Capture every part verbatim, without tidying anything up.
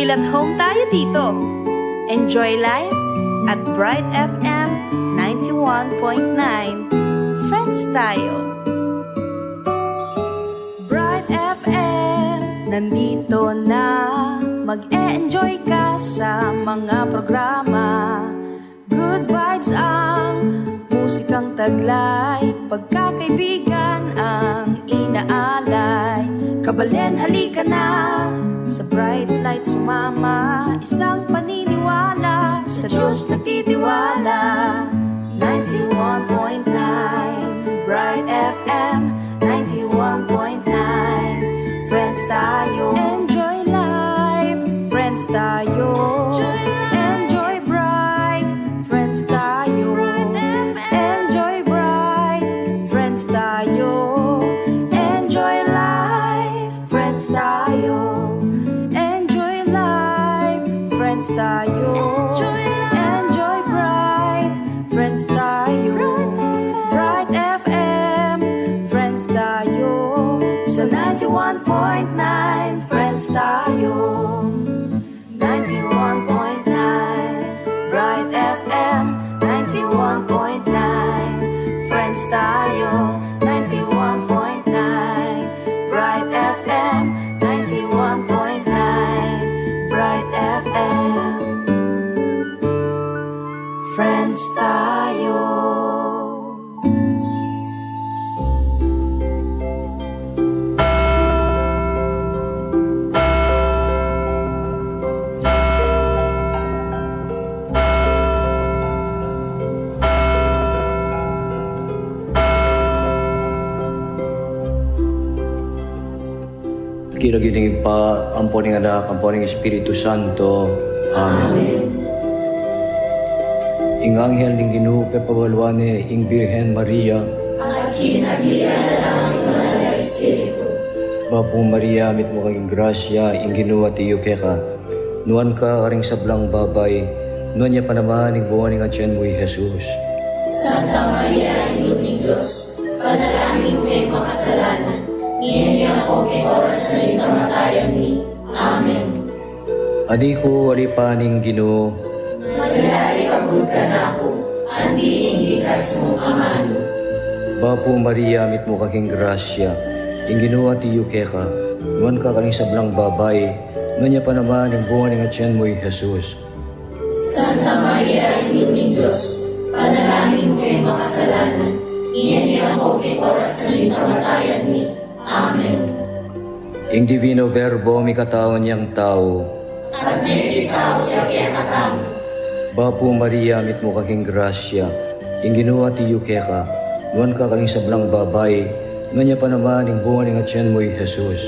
Feel at home tayo dito. Enjoy life at Bright F M ninety-one point nine. Friends tayo. Bright F M, nandito na. Mag-e-enjoy ka sa mga programa. Good vibes ang musikang taglay, pagkakaibigan ang inaalay. Kabalen, halika na, sa Bright Light sumama. Isang paniniwala, sa Diyos nagtitiwala. Ninety-one point nine Bright F M, ninety-one point nine. Friends tayo. Enjoy life, friends tayo. Enjoy life. Enjoy bright, friends tayo. Bright F M. Enjoy bright, friends tayo. Enjoy life, friends tayo. Enjoy life, friends tayo. Enjoy life. Enjoy bright, friends tayo. Bright F M. Bright F M, friends tayo. Sa ninety-one point nine, friends tayo. Ninety-one point nine Bright F M, ninety-one point nine, friends tayo. Ninety-one point nine Bright F M, ninety-one point nine Bright F M. Friends tayo. King lagyu ning Ibpa, ampon ning Anak, ampon ning Espiritu Santo. Amen. Amen. Ing anghel ning Ginu pepabaluan ne ing Birhen Maria. At kinaglian na la ning Banal a Espiritu. Bapu Maria, mitmu ka king grasya, ing Ginu atiu keka. Nuan ka karing sablang babai, nuan ya pa naman ing bunga ning atian mu, i Jesus. Santa Maria, Indu ning Dios, panalangin mu kaming makasalanan, ngeni ampo king oras ning kamatayan mi. Amen. Anak ku, alipan ning Ginu. Maria, ikabud ka na ku, anti ing bikas mu amanu. Bapu Maria, mitmu ka king grasya, ing Ginu atiu keka, nuan ka karing sablang babai, nuan ya pa naman ing bunga ning atian mu, i Jesus. Santa Maria, Indu ning Dios, panalangin mu kaming makasalanan, ngeni ampo king oras ning kamatayan mi. Amen. Ing Divino Verbo mikatau na yang tau. At mekisaut ya kekatamu. Bapu Maria, mitmu ka king grasya, ing Ginu atiu keka, nuan ka karing sablang babai, nuan ya pa naman ing bunga ning atian mu, i Jesus.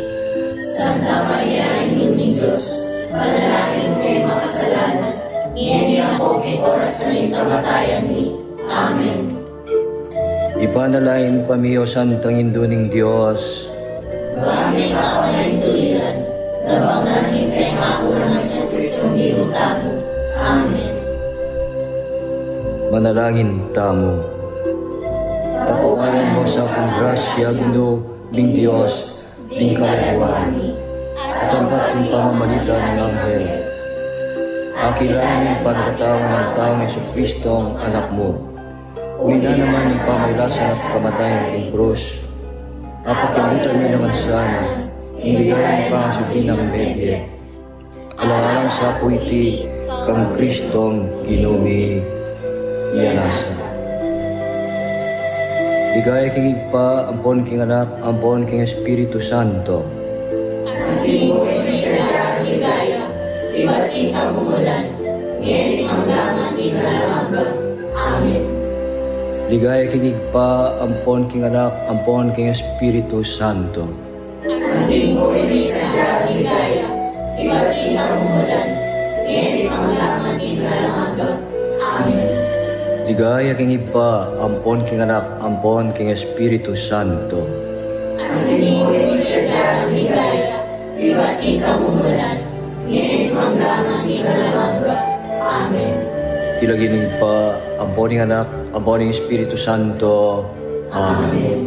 Santa Maria, Indu ning Dios, panalangin mu kaming makasalanan, ngeni ampo king oras ning kamatayan mi. Amen. Ipanalangin mu kami, O Santang Indu ning Dios. Ba ming kapamainduiran, nabang na ning pengaku nang Jesucristo Ginu tamu. Amen. Manalangin tamu. Tapuanan mu sa king grasya, Ginu ming Dios, ding kaladua mi, at ampat king pamamagitan ning anghel, akilala ning pagkatau ning Ginu Jesucristo, Anak mu. Uling na naman ning pamagkasakit at kamatayan king krus, apakiabe mu naman sana ing ligaya ning pangasubli nang mebie. Alang-alang sa pu iti kang Kristong Ginu mi. Nia na sa. Ligaya king Ibpa, ampon king Anak, ampon king Espiritu Santo. Antimo ing sadya nang ligaya, ibat king kamumulan, ngeni at angga man king alang angga. Amen. Ligaya king Ibpa, ampon king Anak, ampon king Espiritu Santo. Antimo ing sadya nang ligaya, ibat king kamumulan, ngeni at angga man king alang angga. Amen. Ligaya king Ibpa, ampon king Anak, ampon king Espiritu Santo. Antimo ing sadya nang ligaya, ibat king kamumulan, ngeni at angga man king alang angga. Amen. King lagyu ning Ibpa, ampon ning Anak, ampon ning Espiritu Santo. Amen. Amen.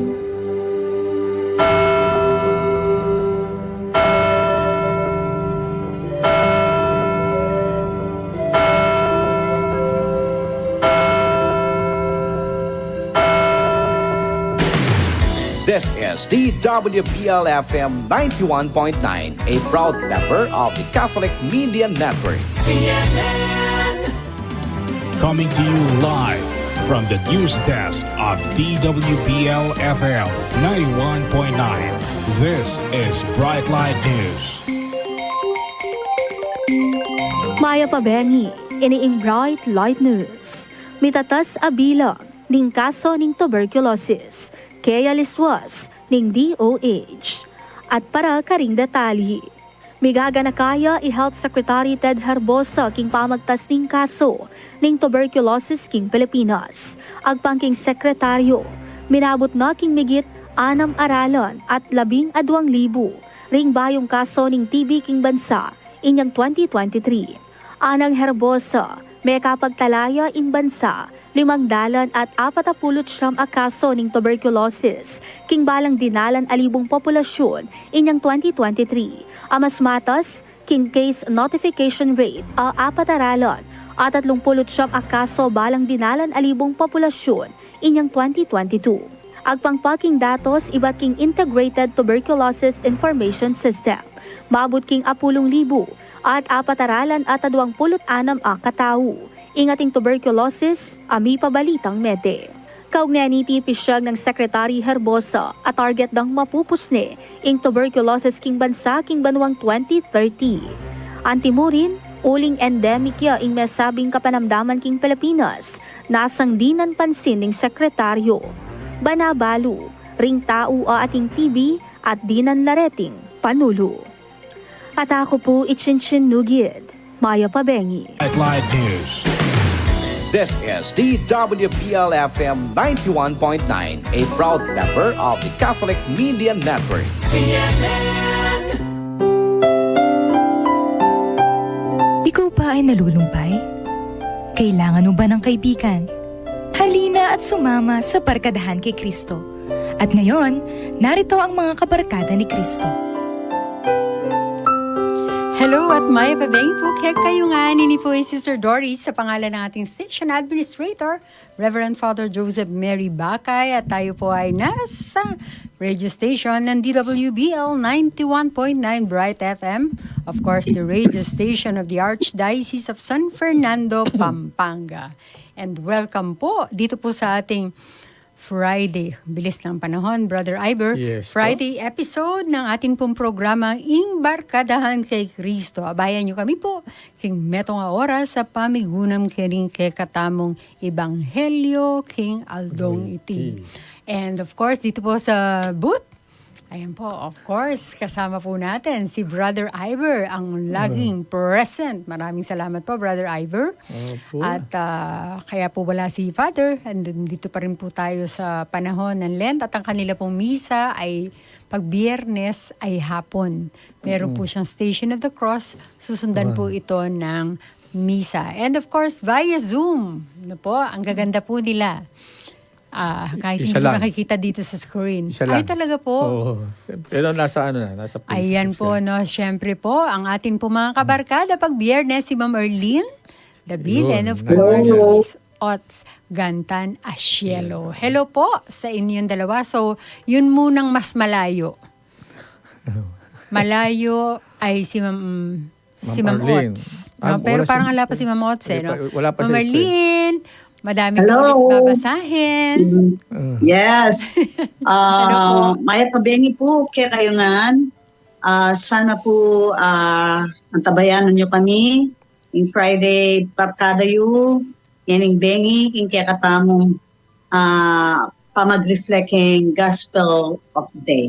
D W B L F M ninety-one point nine, a proud member of the Catholic Media Network. Coming to you live from the news desk of D W B L F M ninety-one point nine. This is Bright Light News. Mayap a bengi, ini ing Bright Light News. Mitatas a bilang ning kaso ning tuberculosis kaya liswas ning D O H. At para karing detalye, migaganaka ya i Health Secretary Ted Herbosa king pamagtas ning kaso ning tuberculosis king Pilipinas. Agpang king sekretaryo, minabut na king migit anam a ralan at labing aduang libu ring bayung kaso ning T B king bansa inyang twenty twenty-three. Anang Herbosa, mekapagtala ya ing bansa limang dalan at apat a pulu't siyam a kaso ning tuberculosis king balang dinalan a libung populasyun inyang twenty twenty-three, a mas matas king case notification rate a apat a ralan at atlung pulu't siyam a kaso balang dinalan a libung populasyun inyang twenty twenty-two. Agpang pa king datos ibat king Integrated Tuberculosis Information System, mabut king apulung libu at apat a ralan at aduang pulu't anam a katau ing ating tuberculosis a mipabalitang mete. Kaugnay niti, pisyag nang Secretary Herbosa a target dang mapupus ne ing tuberculosis king bansa king banuang twenty thirty. Antimurin, uling endemic ya ing mesabing kapanamdaman king Pilipinas, nasang dinan pansin ning sekretaryo. Bana balu ring tau a ating T B at dinan la reting panulu. At aku pu i Chinchin Nugid. Mayap a bengi. At Live News. This is D W B L F M ninety-one point nine, a proud member of the Catholic Media Network. Ikaw ba ay nalulumpay? Kailangan mo ba ng kaibigan? Halina at sumama sa Barkadahan kay Kristo. At ngayon, narito ang mga kabarkada ni Kristo. Hello at mayap a bengi pu kekayu ngan. Ini pu i Sister Doris sa pangalan ng ating station administrator, Reverend Father Joseph Mary Bacay, at tayo po ay nasa radio station ng D W B L ninety-one point nine Bright F M, of course, the radio station of the Archdiocese of San Fernando, Pampanga. And welcome po dito po sa ating Friday. Bilis ng panahon, Brother Ivor. Yes po. Friday episode ng atin pong programang Ing Barkadahan kay Kristo. Abayan nyo kami po king metung a oras sa pamigunam kering kekatamung ebanghelyo king aldong iti. And of course, dito po sa booth, ayan po, of course, kasama po natin si Brother Ivor, ang laging present. Maraming salamat po, Brother Ivor. Opo. At ah, kaya po wala si Father, andun dito pa rin po tayo sa panahon ng Lent at ang kanila pong misa ay pag Biyernes ay hapon. Meron po siyang Station of the Cross, susundan po ito ng misa. And of course, via Zoom. Ano po, ang gaganda po nila. Ah, kahit hindi Isa lang. Nakikita dito sa screen. Isa lang. Ay, talaga po. Oo. Pero nasa ano na, nasa Facebook Ayan po, siya. No? Siyempre po, ang atin po mga kabarkada pag Biyernes, si Ma'am Arlene David, Yun, and of nice. Course, Miss Ots Gantan Asielo. Hello po sa inyong dalawa. So, yun munang mas malayo. Malayo ay si Ma'am si Ma'am Ma'am Arlene. Ots. Ah, No? Pero wala parang si- wala pa si Ma'am Ots, eh, Hindi no? pa- wala pa Ma'am siya, Arlene, madami Hello. ko ulit babasahin. Yes. Hello po. Ah, mayap a bengi po kekayu ngan. Ah, sana po ah, antabayanan nyo kami. Ing Friday Barkada yu, yan ing bengi king kekatamung ah, pamag-reflect king Gospel of the Day.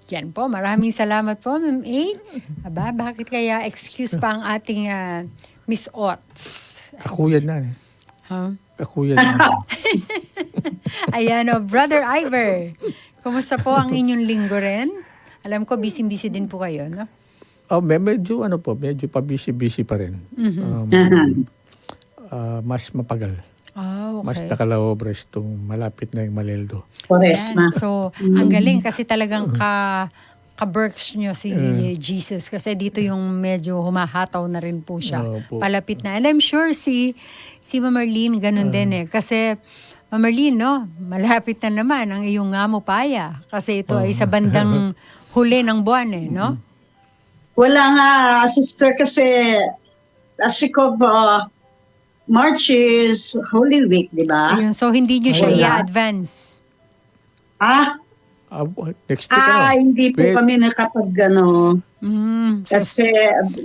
Yan po. Maraming salamat po, Ma'am A. Aba, bakit kaya excuse pa ang ating ah, Miss Ots? Kakuyan na eh. Huh? Kakuyan na. Ayan o, Brother Ivor. Kumusta po ang inyong linggo rin? Alam ko, busy-busy din po kayo, no? Oh, me- medyo ano po, medyo pa-busy-busy pa rin. Um, ah, mas mapagal. Ah, okay. Mas nakalaobra itong malapit na yung Maleldo. Kores Yan. na. So, ang galing kasi talagang ka ka-works nyo si Jesus kasi dito yung medyo humahataw na rin po siya. Opo. Palapit na. And I'm sure si si Ma'am Marlene ganun din eh. Kasi Ma'am Marlene, no? Malapit na naman ang iyong Ngamu Paya kasi ito ay sa bandang huli ng buwan eh, no? Wala nga, sister, kasi last week of uh, March is Holy Week, di ba? Ayun, so hindi nyo siya i-advance. Ah, Ah, next week, ah, ano? Hindi po kami nakapag, ano, mm, so kasi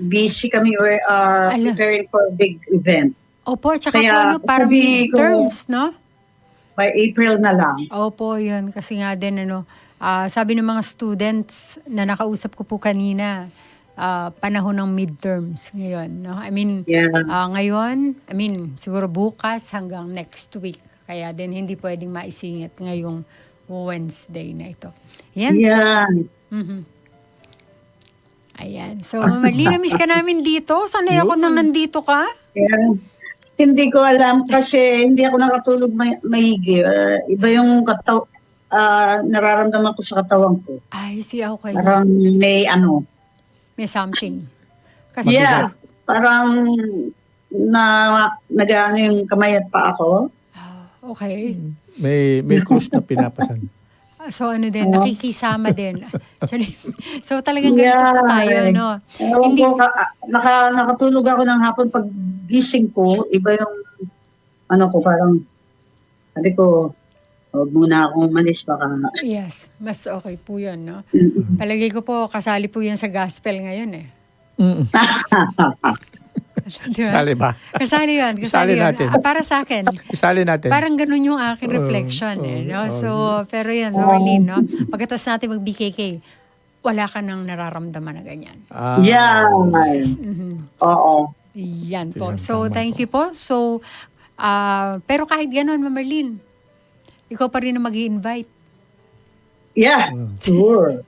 busy kami. We are preparing for a big event. Opo, tsaka po, ano, parang midterms, no? By April na lang. Opo, yun. Kasi nga din, ano, ah, sabi ng mga students na nakausap ko po kanina, ah, panahon ng midterms ngayon, no? I mean, ah, ngayon, I mean, siguro bukas hanggang next week. Kaya din hindi pwedeng maisingit ngayong Wednesday na ito. Yan, so, mhm. Ayan. So, Ma'am Marlene, na-miss ka namin dito. Sanay ako nang nandito ka. Yan. Hindi ko alam kasi hindi ako nakatulog ma-, maigi. Ah, iba yung kataw-, ah, nararamdaman ko sa katawan ko. Ay, si, okay. Parang may ano. May something. Kasi, yeah, parang na, nag-aano yung kamay at paa ko. Ah, okay. Mm. May, may krus na pinapasan. Ah, so, ano din, nakikisama din. Actually, so, talagang ganito po tayo, no? Ewan ko, ka-, ah, naka-, nakatulog ako ng hapon, pag gising ko, iba yung, ano ko, parang, sabi ko, "Huwag muna akong umalis, baka." Yes, mas okay po yun, no? Mm-mm. Palagay ko po, kasali po yun sa gospel ngayon eh. Mm. Di ba? Sali ba? Kasali yun, kasali yun. Isali natin. Ah, para sa akin, isali natin. Parang ganun yung aking reflection eh, no? So, pero yun, Marlene, no? Pagkatapos natin mag-B K K, wala ka nang nararamdaman na ganyan. Ah, yeah. Yes. Mhm. Oo. Yan po. So, thank you po. So, ah, pero kahit ganun, Ma'am Marlene, ikaw pa rin ang mag-i-invite. Yeah, sure.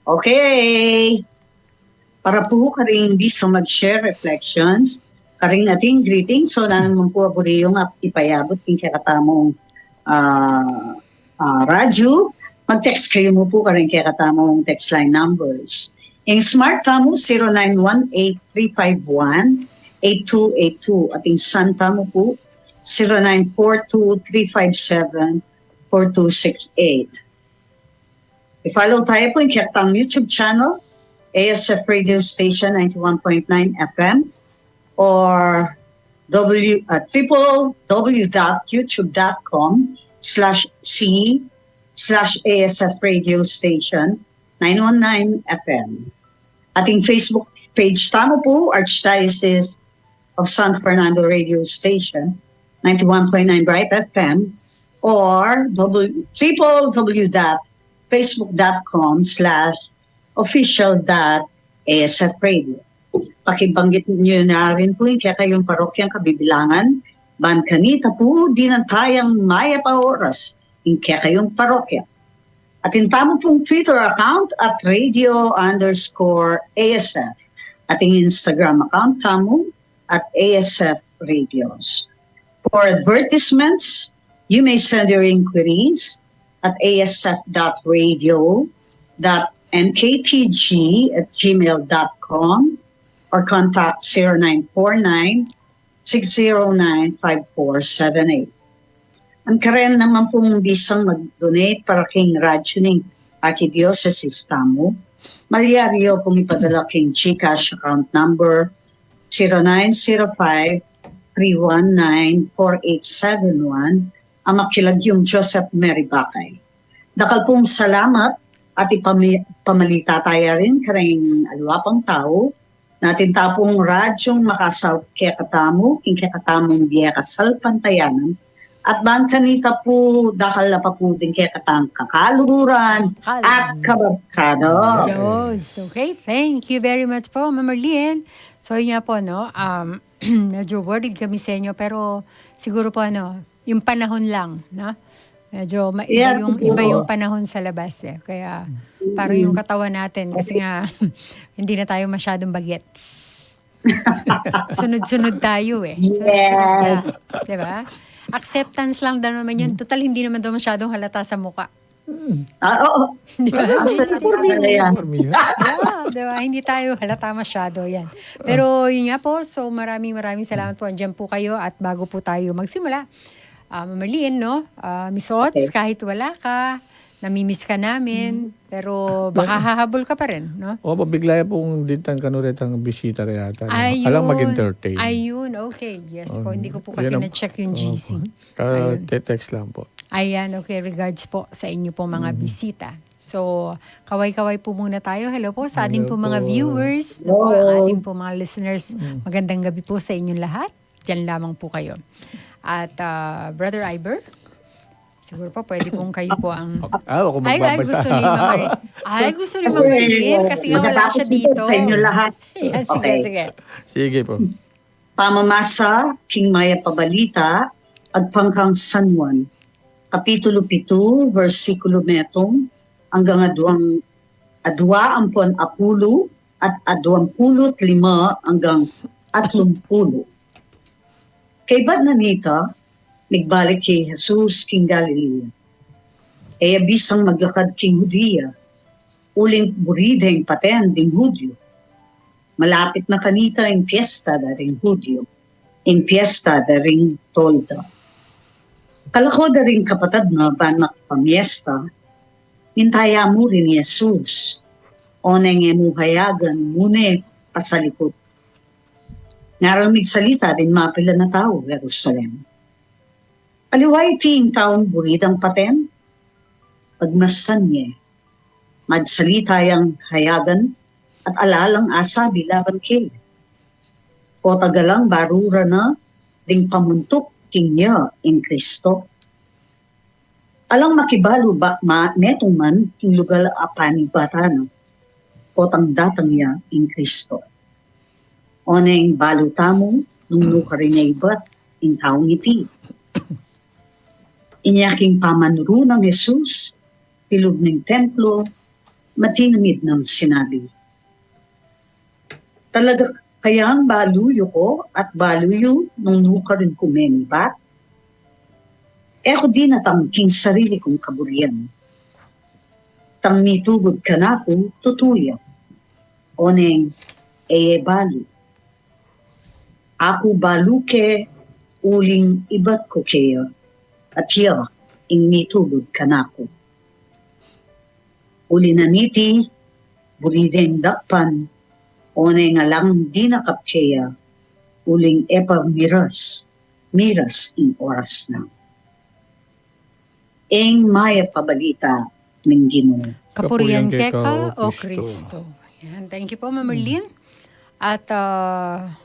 Okay. Para pu karing bisang mag-share reflections, karing ating greetings, so naman pu a buri yung ap-, ipayabut king kekatamung, ah, ah, radyo, mag-text kayu mu pu karing kekatamung text line numbers. Ing Smart tamu, zero nine one eight three five one eight two eight two, at ing Sun tamu pu, zero nine four two three five seven four two six eight. I-follow tayo pu ing kekatang YouTube channel, A S F Radio Station ninety-one point nine F M, or W, uh, triple W dot youtube dot com slash C slash A S F Radio Station nine one nine F M. Ating Facebook page tamu pu, Archdiocese of San Fernando Radio Station, ninety-one point nine Bright F M, or W, triple W dot facebook dot com slash official dot A S F radio. Pakibanggit nyo na rin pu ing kekayung parokyang kabibilangan, ban kanita pu dinan tayang mayap a oras ing kekayung parokya. At ing tamu pung Twitter account at radio underscore A S F. At ing Instagram account tamu at A S F Radios. For advertisements, you may send your inquiries at A S F dot radio dot M K T G at gmail dot com or contact zero nine four nine six zero nine five four seven eight. Ang karen naman pung bisang mag-donate para king radyo ning Archdiocese tamu, malyari yu pung ipadala king GCash account number zero nine zero five three one nine four eight seven one, a makilagyung Joseph Mary Bakay. Dakal pung salamat at ipami-, pamalita taya rin karing aliwa pang tau, na atin ta pung radyung makasaup kekatamu king kekatamung bie kasalpantayanan, at ban kanita pu dakal na pa pu ding kekatang kakaluguran at kabarkada. Diyos. Okay, thank you very much po, Ma'am Marlene. So, yun nga po, no? Um, medyo worried kami sa inyo, pero siguro po, ano, yung panahon lang, no? Medyo ma-, iba yung, iba yung panahon sa labas eh. Kaya parang yung katawan natin, kasi nga, hindi na tayo masyadong bagets. Sunod-sunod tayo eh. Sunod-sunod na. Yes. Di ba? Acceptance lang daw naman yun. Total, hindi naman daw masyadong halata sa mukha. Ah, oo. Di ba? Accept na yan. Yeah, di ba? Hindi tayo halata masyado yan. Pero yun nga po, so maraming, maraming salamat po. Andiyan po kayo at bago po tayo magsimula, Ah, Mamerlin, no? Ah, Misots, okay, kahit wala ka, namimiss ka namin, pero baka hahabol ka pa rin, no? Opo, bigla ya pung ditang kanu retang bisita re yata, no? Ayun. Alang mag-entertain. Ayun, okay. Yes po, hindi ko po kasi na-check yung G C. Opo. Ah, ayun. Te-text lang po. Ayan, okay. Regards po sa inyo po mga bisita. So, kaway-kaway po muna tayo. Hello po sa ating po mga viewers. Hello po. Ano po, ang ating po mga listeners. Magandang gabi po sa inyong lahat. Diyan lamang po kayo. At, ah, Brother Iber, siguro po pwede pong kayo po ang... Ah, ako magbabasa. Ay, gusto ni Mama Marie. Ay, gusto ni Mama Marie kasi nga wala siya dito. Sa inyo lahat. Yan, sige, sige. Sige po. Pamamasa king Mayap a Balita agpang kang San Juan, Kapitulo pitu, bersikulo metung anggang aduang, adua ampon apulu at aduang pulu't lima anggang atlumpulu. Kaybat na nita, migbalik i Jesus king Galilea. E ya bisang maglakad king Judea, uling buri deng paten ding Judio. Malapit na kanita ing piesta da ring Judio, ing piesta da ring Tolda. Kalako da ring kapatad na ban makipamiesta, mintaya mu rin i Jesus, oneng e mu hayagan mune pasalikut. Ngaran migsalita ding mapilan a tau Jerusalem. Aliwa iti ing taung buri dang paten? Pagmastan ye, magsalita yang hayagan at ala lang asabi laban kaya. Potang alang balu ra na ding pamuntuk king iya ing Kristo. Alang makibalu ba ma-, metung man king lugal a panibatan na, potang datang ya ing Kristo. Oneng balu tamu nung nukarin ya ibat ing taung iti. Inya king pamanuru nang Jesus king lub ning templo, matinamid nang sinabi, "Talaga kayang balu yu ko at balu yu nung nukarin ku menibat? E ku dinatang king sarili kung kaburian. Tang mitubud kanaku, tutu ya. Oneng e ye balu. Aku balu ke uling ibat ku keya, at iya ing mitubud kanaku. Uli na niti, buri deng dakpan, oneng alang dinakap keya, uling e pa miras, miras ing oras na." Ing mayap a balita ning Ginu. Kapurian keka, O Kristo. Yan. Thank you po, Ma'am Merlin. At, ah,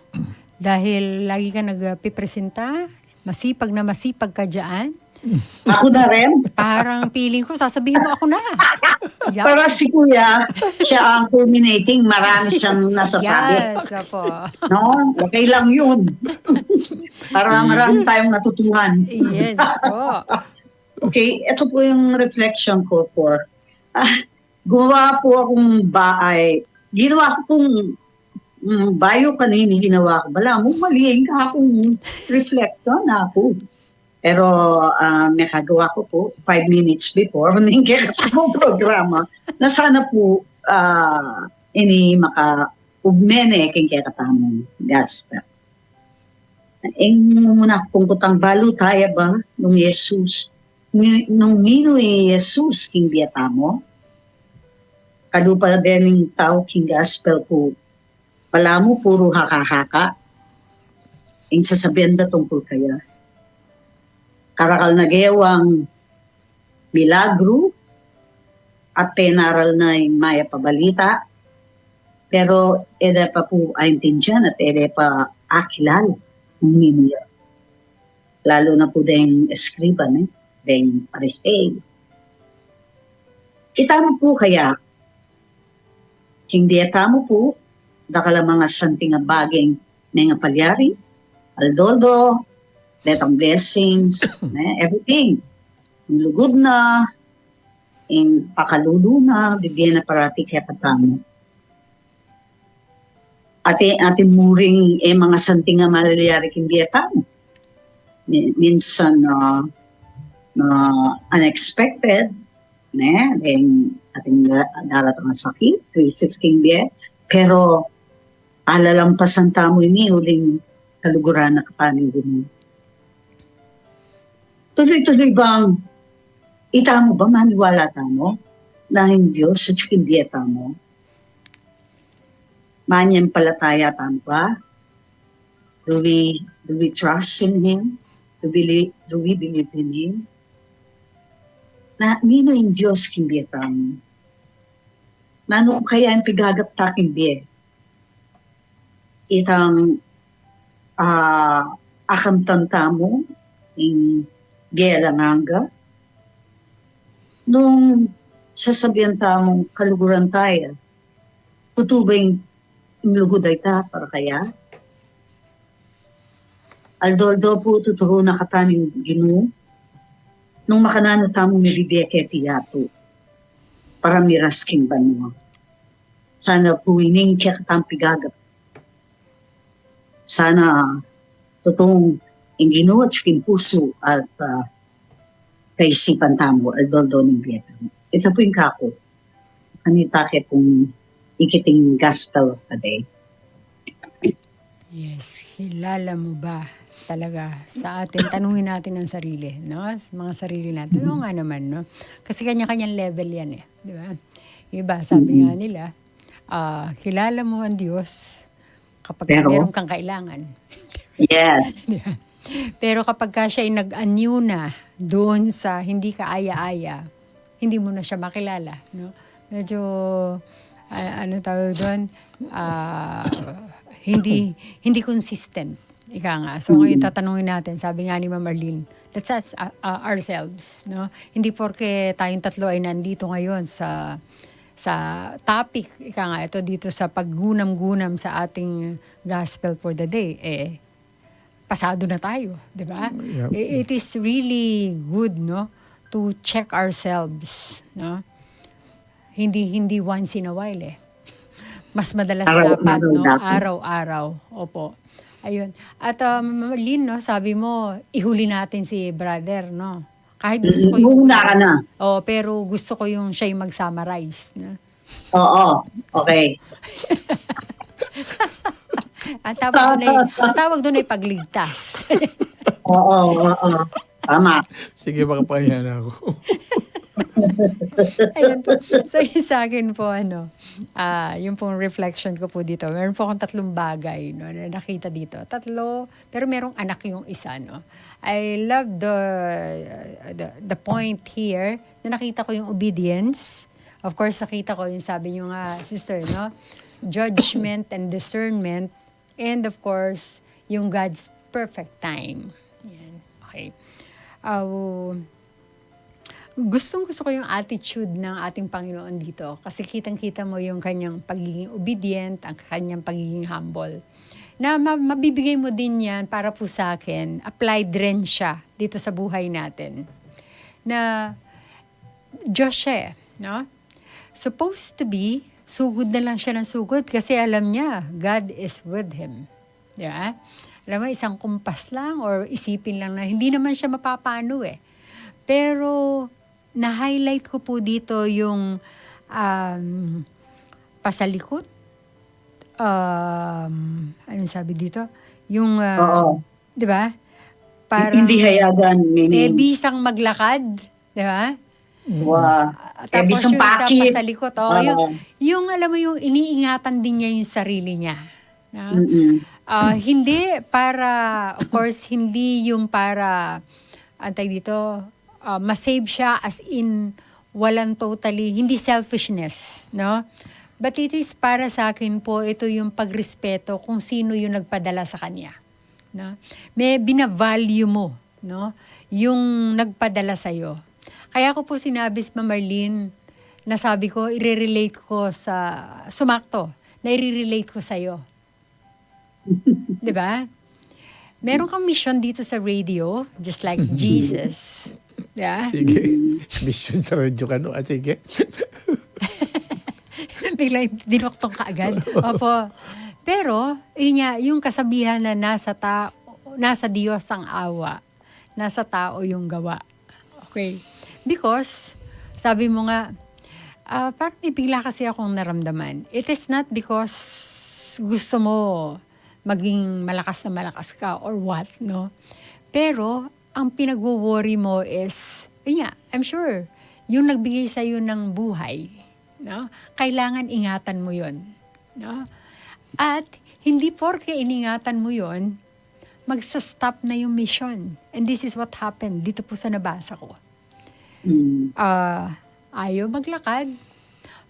dahil lagi ka nagpipresenta, masipag na masipag ka dyan. Ako na rin? Parang feeling ko, sasabihin mo ako na. Yep. Para si Kuya, siya ang culminating, marami siyang nasasabi. Yes, opo. No? Okay lang yun. Para marami tayong natutuhan. Yes po. Okay, ito po yung reflection ko for, ah, gumawa po akong baay. Ginawa ko pong, mm, bayo kanini, ginawa ko. Balamu, mali ing akong reflection na ako. Pero, ah, mekagawa ko po, five minutes before, ning kekatamu programa, na sana po, ah, ini makaugmene king kekatamung gospel. Ing mumuna kung kutang balu taya ba nung Jesus, ni-, nung ninu i Jesus king bie tamu? Kalupa deng tau king gospel ku, balamu puru haka-haka ing sasabian da tungkul kaya. Karakal na gewang milagru at penaral na ing mayap a balita, pero e da pa pu aintindian at e da pa akilala nung ninu ya. Lalu na pu deng eskriba, ne, deng Pariseo. Kita mu pu kaya, king bie tamu pu, dakal a manga santing a baging mengapalyari, aldo-aldo, detang blessings, ne, everything. Ing lugud na, ing pakalulu na, bibie na parati kekatamu. Ati, ati mu ring e manga santing a malyari king bie tamu. Mi-, minsan, ah, ah, unexpected, ne? Deng atin da-, daratang a sakit, krisis king bie. Pero alalampasan tamu ini uling kaluguran na katamu ini. Tuloy-tuloy bang itamu ba, maniwala tamu na ing Dios atyu king bie tamu? Mananampalataya tamu ba? Do we, do we trust in Him? Do we, do we believe in Him? Na ninu ing Dios king bie tamu? Nanu kaya ing pigagap ta king bie? Itang, ah, akamtan tamu ing bie alang angga? Nung sasabian tamung kaluguran taya, tutu ba ing lugud a ita para kaya? Aldo-aldo pu tuturu na katamu ning Ginu nung makananu tamung mibibie keti yatu para miras king banua. Sana pu ining kekatamung pigagap. Sana tutung ing Ginu atyu king pusu at, ah, kaisipan tamu, aldo-aldo ning bie tamu. Ita pu ing kaku. Kanita ke pung ikiting gospel of the day. Yes, kilala mo ba talaga sa atin? Tanungin natin ang sarili, no? Sa mga sarili natin. Oo nga naman, no? Kasi kanya-kanyang level yan eh, di ba? Yung iba, sabi nga nila, ah, kilala mo ang Diyos kapag Pero meron kang kailangan. Yes. Di ba? Pero kapag ka siya ay nag-anyo na doon sa hindi ka aya-aya, hindi mo na siya makilala, no? Medyo, ah, ano tawag doon? Ah, hindi, hindi consistent. Ika nga. So, ngayon tatanungin natin, sabi nga ni Ma'am Arlene, let's ask, uh, uh, ourselves, no? Hindi porke tayong tatlo ay nandito ngayon sa, sa topic, ika nga, ito dito sa paggunam-gunam sa ating gospel for the day, eh, pasado na tayo, di ba? Yep. I- It is really good, no, to check ourselves, no? Hindi, hindi once in a while eh. Mas madalas Araw-araw dapat, no? dapat. Araw-araw. Opo. Ayun. At um, Lynn, no, sabi mo, ihuli natin si brother, no? Kahit gusto ko yung... Muna ka na. Oh, pero gusto ko yung siya yung mag-summarize, no? Oo. Okay. Ang tawag doon ay, ang tawag doon ay pagligtas. Oo, oo. Tama. Sige, makapahiya na ako. Ayun po. So, yung sa akin po, ano, ah, yung pong reflection ko po dito, meron po akong tatlong bagay, no, na nakita dito. Tatlo, pero merong anak yung isa, no. I love the, the, the point here na nakita ko yung obedience. Of course, nakita ko yung sabi nyo nga, sister, no? Judgment and discernment. And of course, yung God's perfect time. Yan. Okay. Ah, gustong-gusto ko yung attitude ng ating Panginoon dito. Kasi kitang-kita mo yung kanyang pagiging obedient, ang kanyang pagiging humble. Na ma- mabibigay mo din yan para po sa akin, applied rin siya dito sa buhay natin. Na Diyos siya eh, no? Supposed to be, sugod na lang siya ng sugod kasi alam niya, God is with him. Di ba? Alam mo, isang kumpas lang or isipin lang na hindi naman siya mapapano eh. Pero, na-highlight ko po dito yung um, pasalikot. Um, anong sabi dito? Yung, uh, Oo. Di ba? Hindi hayagan, Eh, meaning. Bisang maglakad, di ba? Wa. Ah, Eh, tapos bisang yung isa pakit. Pasalikot. Oh, yung, Oo. Yung alam mo yung iniingatan din niya yung sarili niya. No? Mm-mm. Ah, hindi para, of course, hindi yung para, antay dito, ah, masave siya as in walang totally, hindi selfishness, no? But it is para sa akin po, ito yung pagrespeto kung sino yung nagpadala sa kanya. No? May binavalue mo, no? Yung nagpadala sa'yo. Kaya ko po sinabi si Ma'am Marlene, nasabi ko, i-relate ko sa, sumakto, na i-relate ko sa'yo. Di ba? Meron kang mission dito sa radio, just like Jesus. Yeah? Sige. Mission sa radyo ka, no? Ah, sige. Biglang dinuktong ka agad. Opo. Pero, yun nga, yung kasabihan na nasa, ta nasa Diyos ang awa, nasa tao yung gawa. Okay. Because, sabi mo nga, ah, parang may bigla kasi akong naramdaman. It is not because gusto mo maging malakas na malakas ka or what, no? Pero, ang pinagwo-worry mo is, yun nga, I'm sure, yung nagbigay sa'yo ng buhay, no? Kailangan ingatan mo yun, no? At hindi porke iningatan mo yun, magsa-stop na yung mission. And this is what happened dito po sa nabasa ko. Mm. Ah, ayaw maglakad,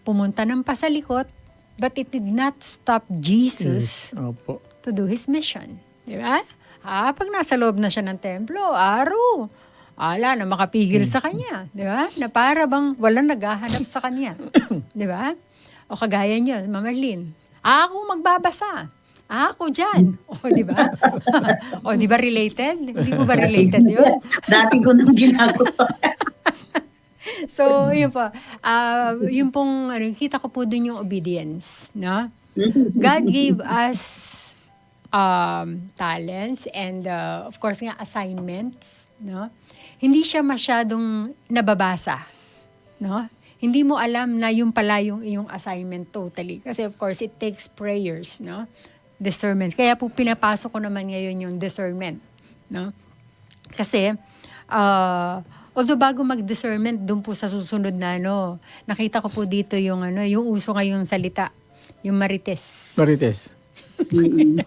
pumunta ng pasalikot, but it did not stop Jesus Yes, opo. to do his mission. Di ba? Ah, pag nasa loob na siya ng templo, aro, ala na makapigil sa kanya. Di ba? Na para bang walang naghahanap sa kanya. Di ba? O kagaya niyo, Ma'am Arlene, ako magbabasa. Ako dyan. O, di ba? O, di ba related? Hindi po ba related yun? Dati ko nang ginagawa. So, yun po. Ah, yun pong, ano, kita ko po dun yung obedience, no? God gave us um, talents and, uh, of course nga, assignments, no? Hindi siya masyadong nababasa, no? Hindi mo alam na yun pala yung iyong assignment totally. Kasi, of course, it takes prayers, no? Discernment. Kaya po pinapasok ko naman ngayon yung discernment, no? Kasi, ah, although bago mag-discernment, dun po sa susunod na, ano, nakita ko po dito yung, ano, yung uso ngayong salita, yung marites. Marites. Mm.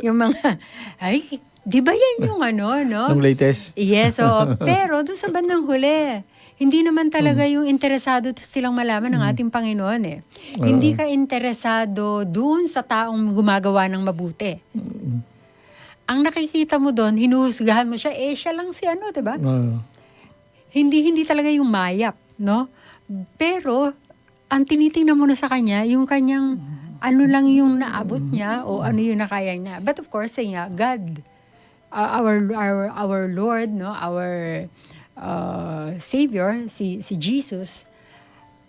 Yung mga, ay, di ba yan yung ano, no? Nung latest? Yes, oo. Pero dun sa bandang huli, hindi naman talaga yung interesado t-, silang malaman ng ating Panginoon eh. Oo. Hindi ka interesado dun sa taong gumagawa ng mabuti. Mm. Ang nakikita mo dun, hinuhusgahan mo siya, eh, siya lang si ano, di ba? Oo. Hindi, hindi talaga yung mayap, no? Pero, ang tinitingnan mo na sa kanya, yung kanyang ano lang yung naabot niya o ano yung nakaya niya. But of course, sa niya, God, uh, our, our, our Lord, no, our uh, Savior, si, si Jesus,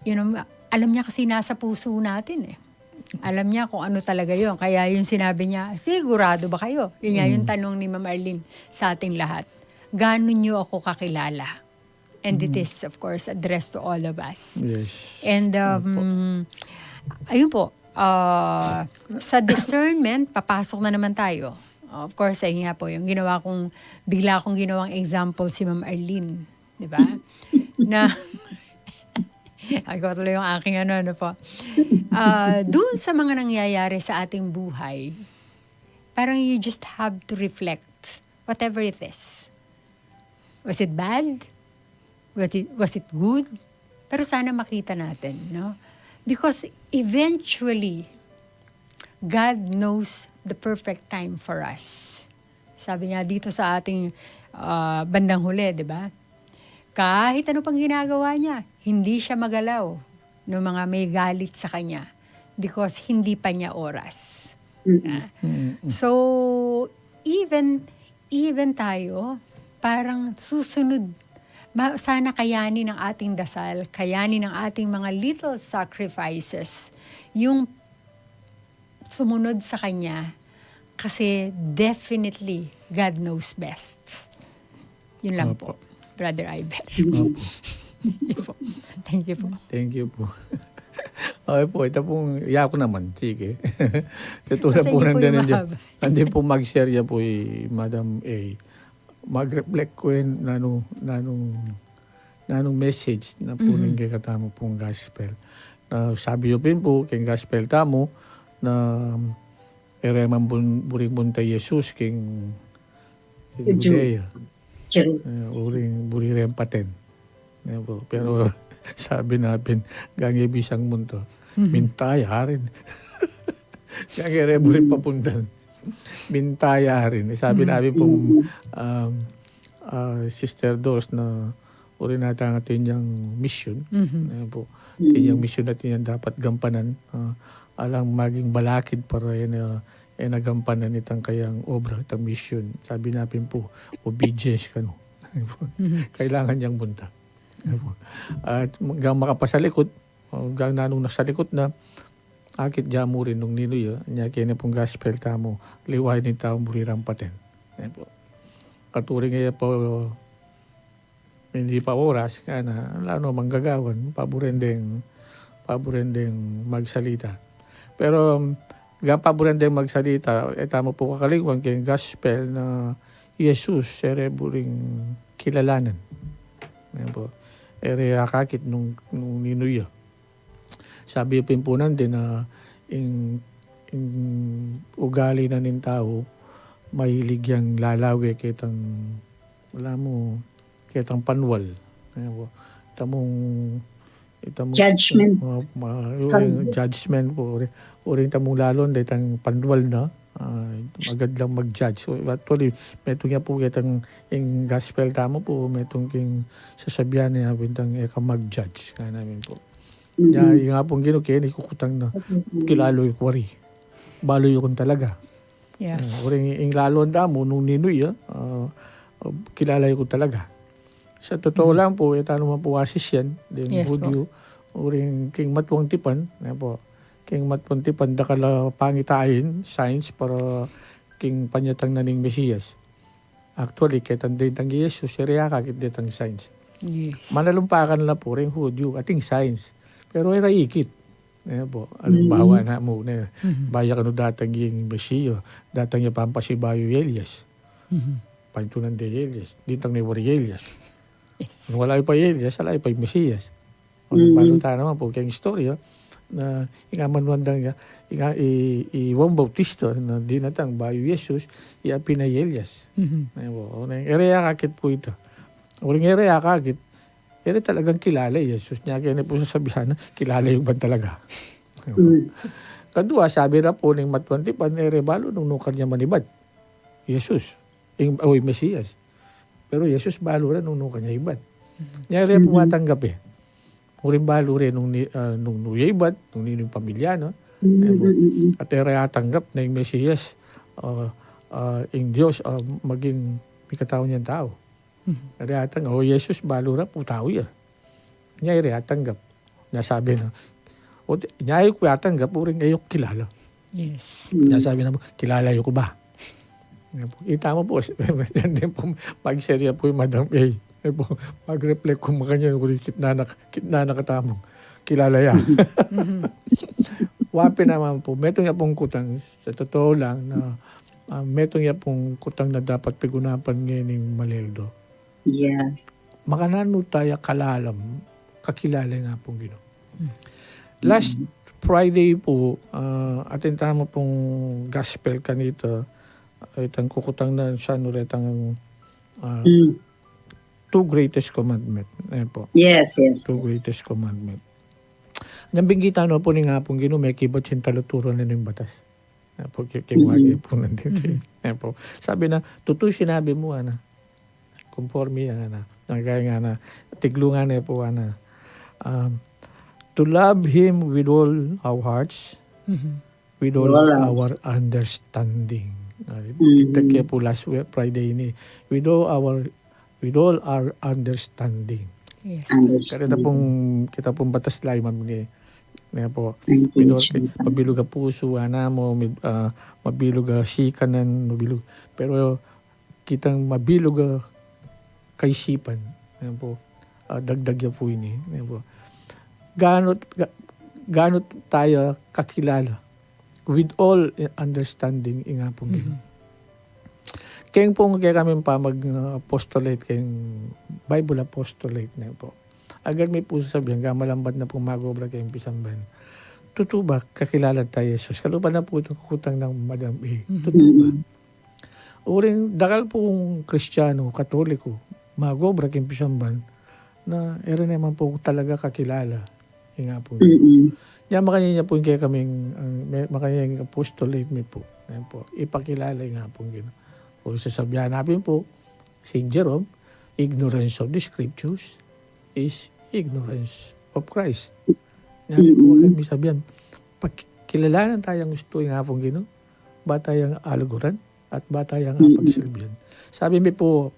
you know, alam niya kasi nasa puso natin eh. Alam niya kung ano talaga yun. Kaya yung sinabi niya, "Sigurado ba kayo?" Yun nga yung tanong ni Ma'am Arlene sa ating lahat. "Gaano niyo ako kakilala?" And it is, of course, addressed to all of us. Yes. And, um, ayun po, uh, sa discernment, papasok na naman tayo. Of course, ayun nga po, yung ginawa kong, bigla kong ginawang example si Ma'am Arlene, di ba? Na, ay ko tuloy yung aking ano, ano po. Ah, dun sa mga nangyayari sa ating buhay, parang you just have to reflect, whatever it is. Was it bad? Was it, was it good? Pero sana makita natin, no? Because eventually, God knows the perfect time for us. Sabi nga dito sa ating ah, bandang huli, di ba? Kahit ano pang ginagawa niya, hindi siya magalaw ng mga may galit sa kanya because hindi pa niya oras. Ah. So, even, even tayo, parang susunod, ma-, sana kayanin ng ating dasal, kayanin ng ating mga little sacrifices, yung sumunod sa kanya kasi definitely God knows best. Yun lang po, Brother Ivan. Opo. Thank you po. Thank you po. Okay po, ita pong, ya ko naman, sige. Katulad po nandyan, nandyan po mag-share ya po i Madam A. Mag-reflect ko yun, nanu, nanu, nanung message na po ning kekatamu pong gospel. Na sabi yu pin po, keng gospel tamu, na ere man bun-, buring bunta Jesus keng, keng Judea. Eh, uring, buri reng paten. Yan po. Pero sabi na pin, gangge bisang munto. Minta ya rin. Gangge re buring papuntan. Minta ya rin. Sabi na pin pong, um, ah, Sister Dos na uri na tang atin yang mission. Ayan po. Atin yang mission atin yang dapat gampanan. Ah, alang maging balakid para yan, ah, yan a gampanan itang kayang obra, itang mission. Sabi na pin po, obedience kanu. Kailangan yang bunta. Ayan po. At gang makapasalikut, o gang nanung nasalikut na, akit ya mu rin nung ninu ya, nya kene pung gospel tamu, liwa ini tamu buri rang paten. Ayan po. At uring ya po, hindi pa oras, kana, ala no mang gagawan, paburen deng, paburen deng magsalita. Pero, um, gang paburen deng magsalita, e tamu po kakalingwan keng gospel na Jesus, ere buring kilalanan. Ayan po. Ere akakit nung, nung ninu ya. Sabi pin pu nandin na ing, ing ugali na ning tau, mahilig yang lalawe ketang, ala mu, ketang panwal. Ayan po. Tamung, tamung, Judgment. Ma-, ma-, uring Panwal. Judgment po, uring, uring tamung lalon, detang panwal na, ah, agad lang mag-judge. So, actually, metung ya po ketang ing gospel tamu po, metung king sasabian na ya, bintang e ka mag-judge, nga namin po. Ya, mm-hmm, ing Apung Ginu keni kukutang na, mm-hmm, kilala yu ku wari. Balu yu kung talaga. Yes. Ah, uring ing lalon tamu nung ninu ya, ah, ah, kilala yu ku talaga. Sa totoo, mm-hmm, lang po, e tanu man po asisian, deng, yes, po, Hudyu, uring king matuang tipan, ayan po. King matuang tipan, dakal a pangitain, signs, para king panyatang na ning Mesias. Actually, ketang detang Jesus, e ra akakit detang signs. Yes. Manalumpakan la po ring Hudyu, ating signs. Pero e ra ikit. Ayan po, alimbawa, mm, na mu, ne, mm-hmm, baya kanu datang ing Mesias, datang ya pampasibayu i Elias. Mm-hmm. Paintunan de i Elias, dintang ne wari i Elias. Yes. Nung ala yu pa i Elias, ala yu pa i Mesias. O, mm, balu tana naman po keng istorya, na ing amanuan dang ya, ing a-, i, i Juan Bautista na dinatang bayu Jesus, iya pin i Elias. Mhm. Ayan po. O, neng, e ra akakit po ita. Uring e ra akakit, e ra talagang kilala i Jesus. Nya keni po sasabian na, kilala yu ban talaga? Mm. Kadua, sabi ra po ning matuang tipan, e ra balu nung nukan ya man ibat Jesus. Ing, o, ing Mesias. Pero Jesus balu ra nung nukan ya ibat. Mhm. Nya e ra pu, mhm, atanggap e. Uring balu re nung ni-, ah, nung nu ya ibat, nung ninu ing pamilya na. Mhm, ayan po. Mhm. At e ra atanggap na ing Mesias, ah, ah, ing Dios, ah, maging mikatau niyang tau. Mhm. E ra atanggap, o, Jesus balu ra pu tau ya. Nya e ra atanggap. Nya sabi na, o, di, nya e ku atanggap, uring e yu ku kilala. Yes. Nya sabi na, kilala yu ku ba? Ita mu po, yan din po, magserya po i Madam A. E po, mag-reflect ku makanyan, uring kitnan na, kitnan na katamu. Kilala ya. Mhm. Wa pin naman po, metung ya pung kutang, sa totoo lang na, ah, metung ya pung kutang na dapat pigunapan ngening maleldo. Yeah. Makananu taya kalalam, kakilala ing Apung Ginu. Hmm. Last, mm, Friday po, ah, atin tamu pung gospel kanita, itang kukutang na sa nu retang, ah, mm, two greatest commandment. Ayan po. Yes, yes. Two greatest commandment. Nang binggit tana po ning Apung Ginu, mekibat sing talaturan na ning batas. Ayan po, ki-, kiwagi, mm-hmm, po nandito. Mm-hmm. Ayan po. Sabi na, "Tutu sinabi mu, ana." Conforme yan, ana. Ang gaya nga na, tiglungan na po, ana. Um, to love Him with all our hearts, mm-hmm, with all, with all our, our understanding. Ah, mm-hmm, kita ke po last we-, Friday ini. With all our, with all our understanding. Yes. Understanding. Kareta pung, kita pung batas layu mamini. Ayan po. Thank you, with all, Jesus. Mabilug a pusu, ana mu, mid-, ah, mabilug a sikanan, mabilug. Pero kitang mabilug a kaisipan. Ayan po. Ah, dagdag ya po ini. Ayan po. Gaano, ga-, gaano taya kakilala? With all understanding, ing Apung Ginu. Mhm. Keng pung kekaming pamag-, ah, apostolate, keng Bible apostolate na po. Agad mi pu sasabian, gamalambat na pung mag-obra keng pisamban. Tutu ba, kakilala taya i Jesus? Kalupa na pu itang kukutang nang Madam A. Mhm. Tutu ba? Mhm. Uring dakal pung Kristiyanu, Katoliko, mag-obra keng pisamban, na e ra naman pu talaga kakilala ing Apung Ginu. Mm-mm. Nya makanyan ya pu ing kekaming, ang, me-, makanyan ing apostolate mi pu. Ayan pu, ipakilala ing Apung Ginu. O sasabian na pin pu, Saint Jerome, "Ignorance of the Scriptures is ignorance of Christ." Nya pin pu, mm-mm, agad mi sabian, pakilalanan taya nung gustu ing Apung Ginu, ba taya aluguran, at ba taya, mm-mm, apagsilbian. Sabi mi pu,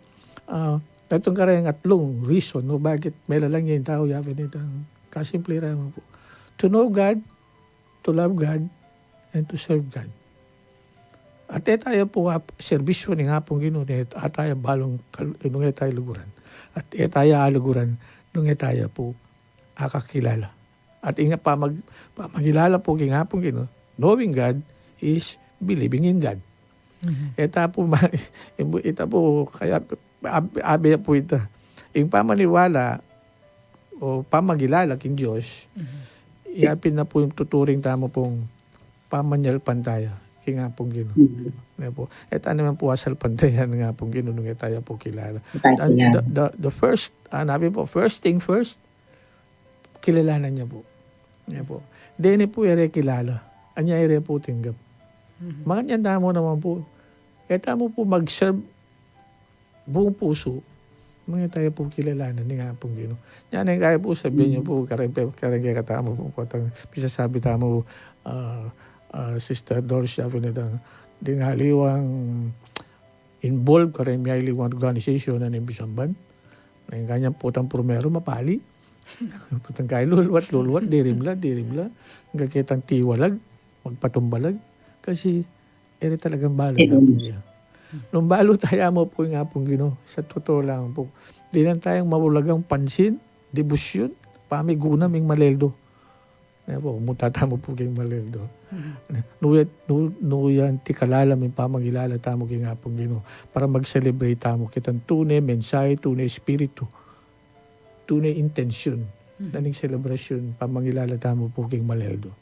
ah, itang kareng atlung reason, no, bakit melalang ya ing tau, ya pin itang kasimple ra mu pu. To know God, to love God, and to serve God. At e taya pu ap-, serbisyu ning Apung Ginu, nung e taya balung kal-, nung e taya luguran. At e taya aluguran, nung e taya pu akakilala. At ing pamag-, pamagkilala pu king Apung Ginu, knowing God is believing in God. Mhm. Ita po, ma-, ita po, kaya, ab-, abe po ita. Ing pamaniwala o pamagilala king Dios, iya pin na po ing tuturing tamu pung pamanyalpantaya king Apung Ginu. Mhm. Ne po. Ita naman po asalpantaya ning Apung Ginu nung ita ya po kilala. Ita ya po kilala. The, the, the first, ah, nabi po, first thing first, kilalanan ya po. Ya po. Deni po ire kilala. Anya ire po tinggap. Mhm. Makanyan tamu naman po. Kaya tamu po mag-serve buong pusu. Mangita ya po kilalanan ning Apung Ginu. Yan ang kaya po sabihin niyo po, kareng, kareng kekatamu po, potang pisasabi tamu, ah, ah, Sister Dorsia, pinitang, ding aliwang involved kareng mialiwang organization na ning pisamban. Na ing kanyan potang primero, mapali. Potang kaya luluat, luluat, dirimla, dirimla. Hanggang kitang tiwalag, magpatumbalag. Kasi, ere talagang balu na po ya. Nung balu taya mo po ing Apung Ginu, sa totoo lang po, dinan tayang mabulagang pansin, debosyon, pamiguna ming maleldo. Ayan po, muta tamu po king maleldo. Mhm. Nu-, nu-, nuyan ti kalalam ing pamangilala tamu king Apung Ginu para mag-celebrate tamu kitang tune mensahe, tune espiritu, tune intensyon Mhm. na ning selebrasyon, pamangilala tamu po king maleldo.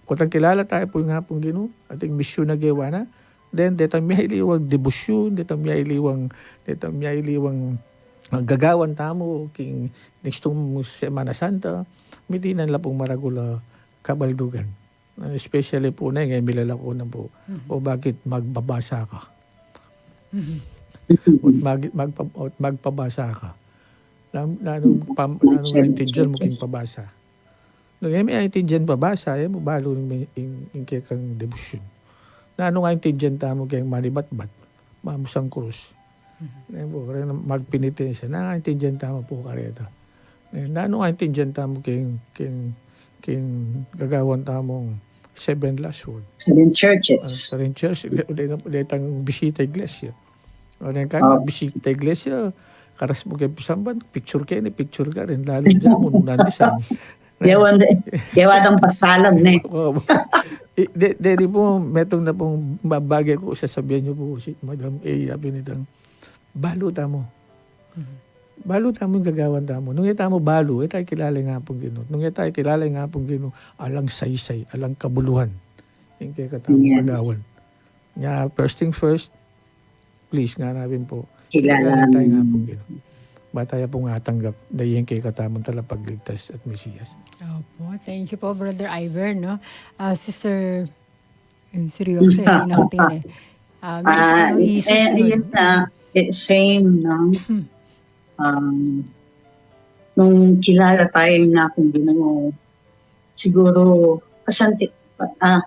Kutang kilala tamu po ing Apung Ginu, ating misyon na gewa na, then detang mialiwang debosyon, detang mialiwang, detang mialiwang, ah, gagawan tamu king next tong Semana Santa, mitinan la pong maragul a kabaldugan. Ah, especially po na, eh, milalako na po. Mhm. O bakit magbabasa ka? Mhm. O mag-, magpa-, o magpabasa ka. Na, na, anong pam-, anong naintindihan mo king pabasa? Nung e me aintindian pabasa, e mu balu ing, ing, ing kekang debosyon. Nanu ing aintindian tamu keng manibatbat, mamusang krus? Mhm. E mu, kareng magpinitensya, nanu ing aintindian tamu pu kareta? E, nanu ing aintindian tamu keng, keng, keng gagawan tamung seven last word? Seven churches. Ah, seven churches, de-, de-, detang bisita iglesia. O, neng kan, oh, bisita iglesia, karas mu keng pisamban, picture keni, picture karin, lalu dyan mu, nung nandisan. Yawan, yawan ang pasalan, ne? Oo. I, de, de, di po, metung na pung ba-, bagay ku sasabian yu pu, si Madam A, sabi nitang, balu tamu. Mhm. Balu tamu ing gagawan tamu. Nung e tamu balu, e tamu kilala ing Apung Ginu. Nung e tamu kilala ing Apung Ginu, alang saysay, alang kabuluhan ing kekatamung gagawan. Yes. Nya, first thing first, please, ngana pin pu, kilalanan taya ing Apung Ginu. Ba taya pung atanggap na ing kekatamung talapagligtas at Mesiyas. Opo, thank you po, Brother Ivor, no? Ah, Sister, eh, seryoso, eh, di na ako tine-, ah, meron pa kayong issue, eh, sunod? Yun na, eh, same, no? Um, nung kilala taya ing Apung Ginu, siguro, kasanti, ah,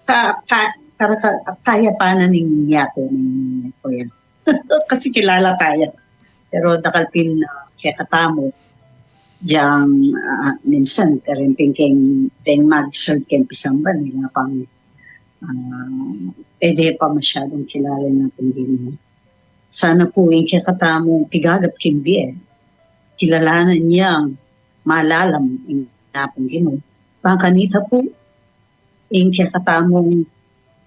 ka, ka, para ka, kaya pa na ning yatu ning kuya. Kasi kilala taya. Pero dakal pin, ah, kekatamu, diyang, ah, minsan, karin pin keng, deng mag-serve keng pisamban, ila pang, ah, e de pa masyadung kilala ing Apung Ginu. Sana pu ing kekatamung pigagap king bie, kilalanan yang malalam ing Apung Ginu. Bang kanita pu, ing kekatamung,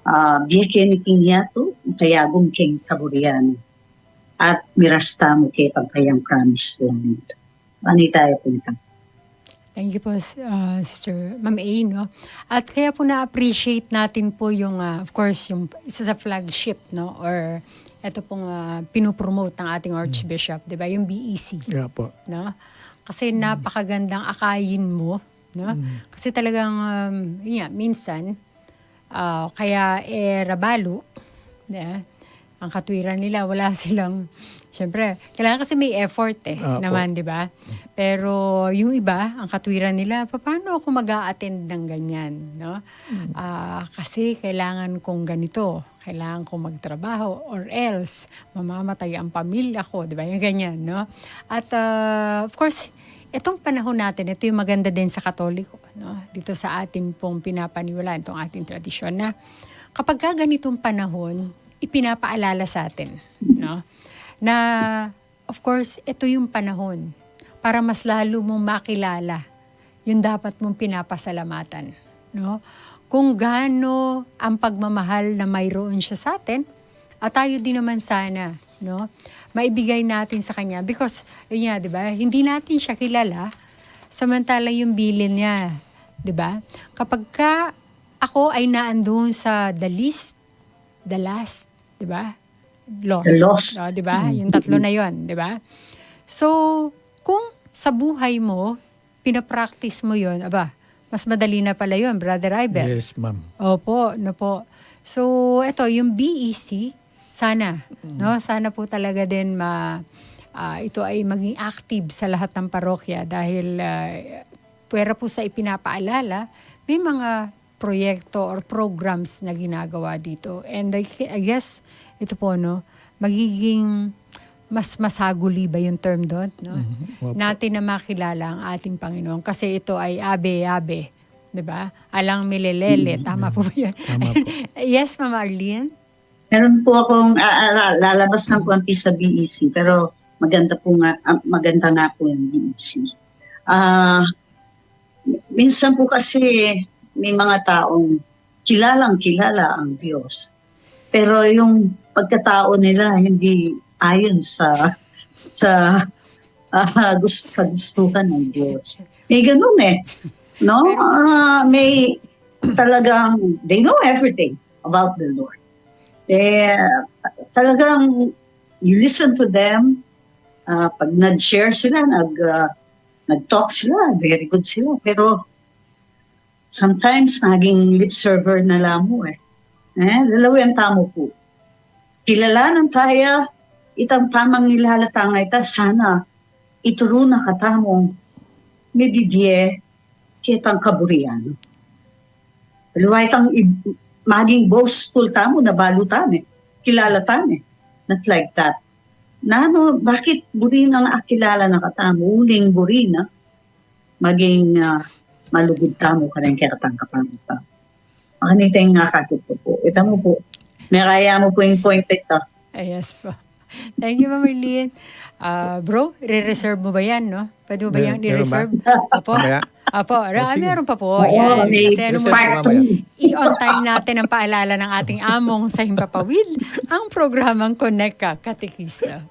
ah, bie keni king yatu, makayagum keng kaburian, at miras tamu keta kayang promised land. Anita, e punta. Thank you po, s-, ah, Sister Ma'am A, no? At kaya po na-appreciate natin po yung, ah, of course, yung isa sa flagship, no? Or ito pong, ah, pinupromote ng ating Archbishop, di ba? Yung B E C. Yeah po. No? Kasi napakagandang akayin mo, no? Mm. Kasi talagang, um, yun nga, minsan, ah, kaya, eh, rabalu, eh, ang katwiran nila, wala silang, siyempre, kailangan kasi may effort, eh, naman, di ba? Pero yung iba, ang katwiran nila, "Paano ako mag-a-attend ng ganyan, no? Mm. Ah, kasi kailangan kong ganito, kailangan kong magtrabaho, or else, mamamatay ang pamilya ko," di ba? Yung ganyan, no? At, ah, of course, itong panahon natin, ito yung maganda din sa Katoliko, no? Dito sa ating pong pinapaniwalaan, itong ating tradisyon na kapag ka ganitong panahon, ipinapaalala sa atin, no? Na, of course, ito yung panahon para mas lalo mong makilala yung dapat mong pinapasalamatan. no? Kung gaano ang pagmamahal na mayroon siya sa atin, at tayo din naman sana, no? Maibigay natin sa kanya. Because, yun nga, di ba? Hindi natin siya kilala, samantala yung bilin niya, di ba? Kapag ka ako ay naandun sa the least, the last, di ba? Lost. The lost. O, di ba? Mm. Yung tatlo na yon, di ba? So, kung sa buhay mo, pinapractice mo yon, aba, mas madali na pala yon, Brother Iber. Yes, ma'am. Opo, no po. So, eto, yung B E C, sana, Mm. no? Sana po talaga din ma-, ah, ito ay maging active sa lahat ng parokya dahil, ah, pwera po sa ipinapaalala, may mga proyekto or programs na ginagawa dito. And I, I guess, ito po, no, magiging mas masaguli ba yung term doon, no? Mhm. Opo. Natin na makilala ang ating Panginoon kasi ito ay abe-abe, di ba? Alang milelele, Mm, tama mm. po ba yun? Tama po. Yes, Mama Arlene? Meron po akong, ah, ah, lalabas ng konti sa B E C, pero maganda po nga, ah, maganda nga po yung B E C. Ah, minsan po kasi may mga taong kilalang-kilala ang Diyos. Pero yung pagkatao nila hindi ayon sa, sa, ah, gus-, kagustuhan ng Diyos. May ganun eh. No? Pero Ah, may talagang, they know everything about the Lord. Eh, talagang, you listen to them, ah, pag nag-share sila, nag, ah, nag-talk sila, very good sila. Pero sometimes, naging lip server na la mu eh. Eh, lalawian tamu pu. Kilalanan ta ya itang pamangilala tang ita, sana ituru na katamu mibibie ketang kaburian. Aliwa itang ib-, maging boastful tamu na balu tamu eh. Kilala tamu eh. Not like that. Nanu, bakit buri nang akilala na katamu, uling buri na maging, ah, malugud tamu karing kekatang kapamilya. Makaniteng akakit ku pu. Ita mu pu. Meraya mu pu ing point ita. Ah, yes po. Thank you, Ma'am Arlene. Ah, bro, re-reserve mo ba yan, no? Pwede mo ba Mer-, yan meron ba? I-reserve? Apo. Mamaya? Apo, ra-, Ah, sige. meron pa po. Oo, Yan. may Kasi ano mo, part mamaya. three. I-on time natin ang paalala ng ating among sa Himpapawid, ang programang Connect Ka, Katekista.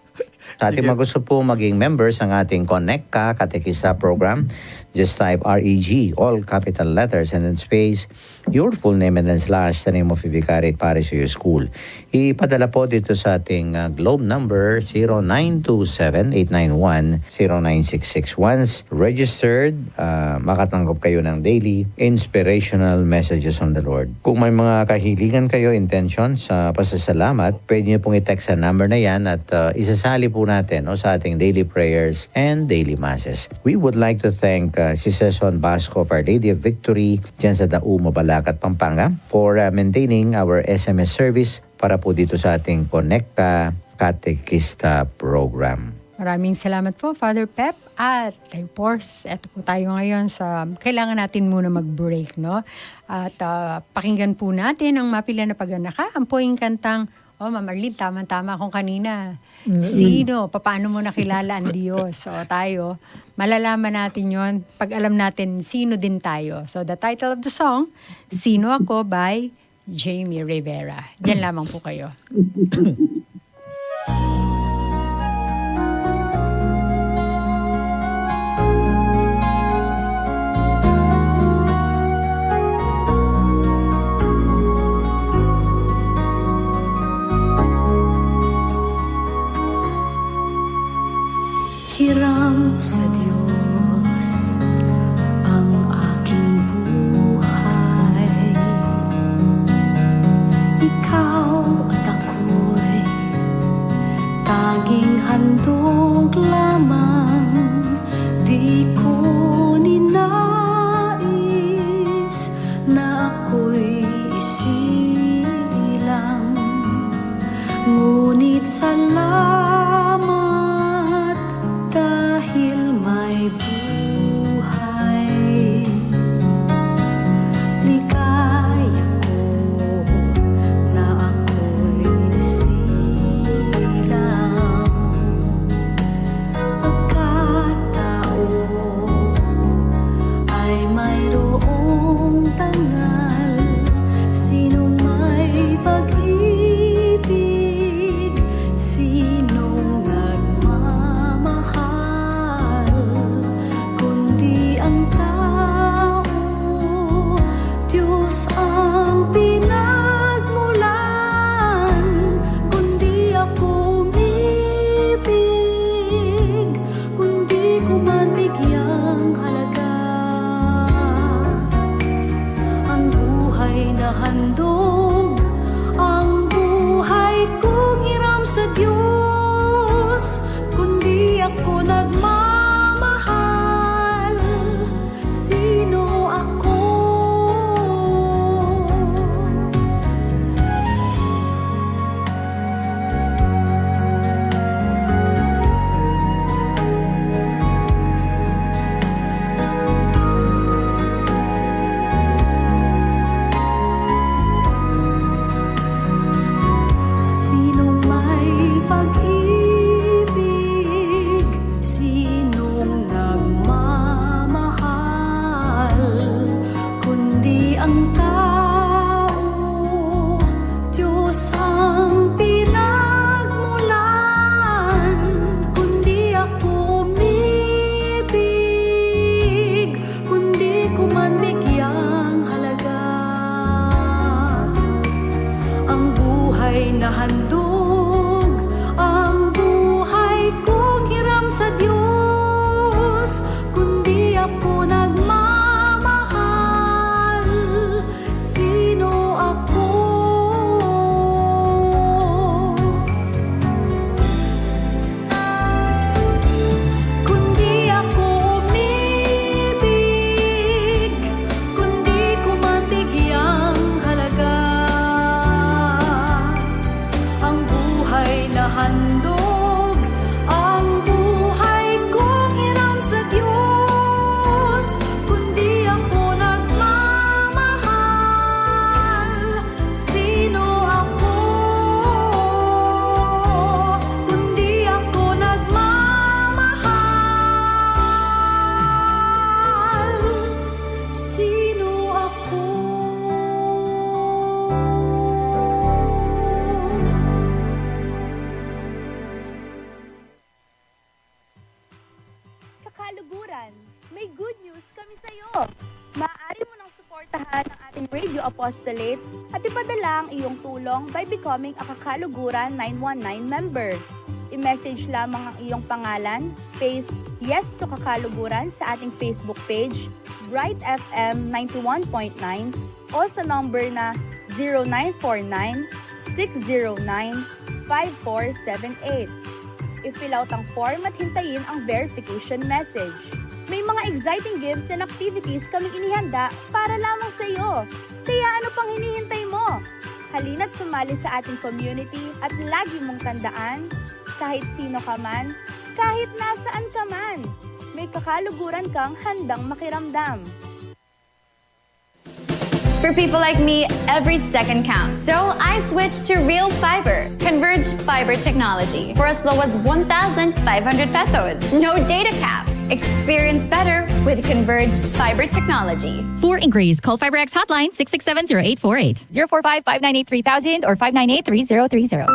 Sa ating Sige. mga gusto po maging members ng ating Connect Ka Katekista program, just type R E G, all capital letters and then space, your full name and then slash the name of your vicariate parish or your school. Ipadala po dito sa ating, ah, Globe number, zero nine two seven eight nine one zero nine six six. Once registered, ah, makatanggap kayo ng daily inspirational messages from the Lord. Kung may mga kahilingan kayo, intention sa pasasalamat, pwede niyo pong i-text sa number na yan at, ah, isasali po natin, no, sa ating daily prayers and daily masses. We would like to thank, ah, Sister Son Basco of Our Lady of Victory dyan sa Dauma, Balacat, Pampanga for, ah, maintaining our S M S service para po dito sa ating Connect Ka Katekista program. Maraming salamat po, Father Pep. At, of course, eto po tayo ngayon sa, kailangan natin muna mag-break, no? At, ah, pakinggan po natin ang mapila na paganaka. Ang po yung kantang, oh, Ma'am Arlene, tama-tama kung kanina. Mm-mm. Sino? Paano mo nakilala ang Diyos? O tayo, malalaman natin yon pag alam natin sino din tayo. So, the title of the song, Sino Ako by Jamie Rivera. Diyan lamang po kayo. Hiram sa Diyos ang aking buhay. Ikaw at ako'y Handog ang buhay kong hiram sa Diyos, kundi ako nagmamahal. Sino ako? Sinong may pag-ibig, sinong nagmamahal, kundi ang tao, Diyos ang pinagmulan, kundi ako umibig, kundi ko man bigyang halaga. Ang buhay na handog, ang buhay kong hiram sa Diyos, kundi ako nagmamahal. Sino ako? Kundi ako umibig, kundi ko man bigyang halaga. Ang buhay na handog, ang buhay kong hiram sa Diyos, kundi ako nagmamahal. Sino ako? Kundi ako nagmamahal. Sino ako? Kakaluguran, may good news kami sa'yo! Maaari mo nang suportahan ang ating Radio Apostolate at ipadala ang iyong tulong by becoming a Kakaluguran nine one nine member. I-message lamang ang iyong pangalan, space, yes to Kakaluguran sa ating Facebook page, Bright F M ninety-one point nine, o sa number na zero nine four nine, six zero nine, five four seven eight. I-fill out ang form at hintayin ang verification message. May mga exciting gifts and activities kaming inihanda para lamang sa iyo. Kaya ano pang hinihintay mo? Halina't sumali sa ating community at lagi mong tandaan, kahit sino ka man, kahit nasaan ka man, may Kakaluguran kang handang makiramdam. For people like me, every second counts. So I switched to Real Fiber, Converge Fiber Technology, for as low as one thousand five hundred pesos. No data cap. Experience better with Converge Fiber Technology. For inquiries, call FiberX hotline six six seven zero eight four eight, zero four five five nine eight three thousand or five nine eight three zero three zero.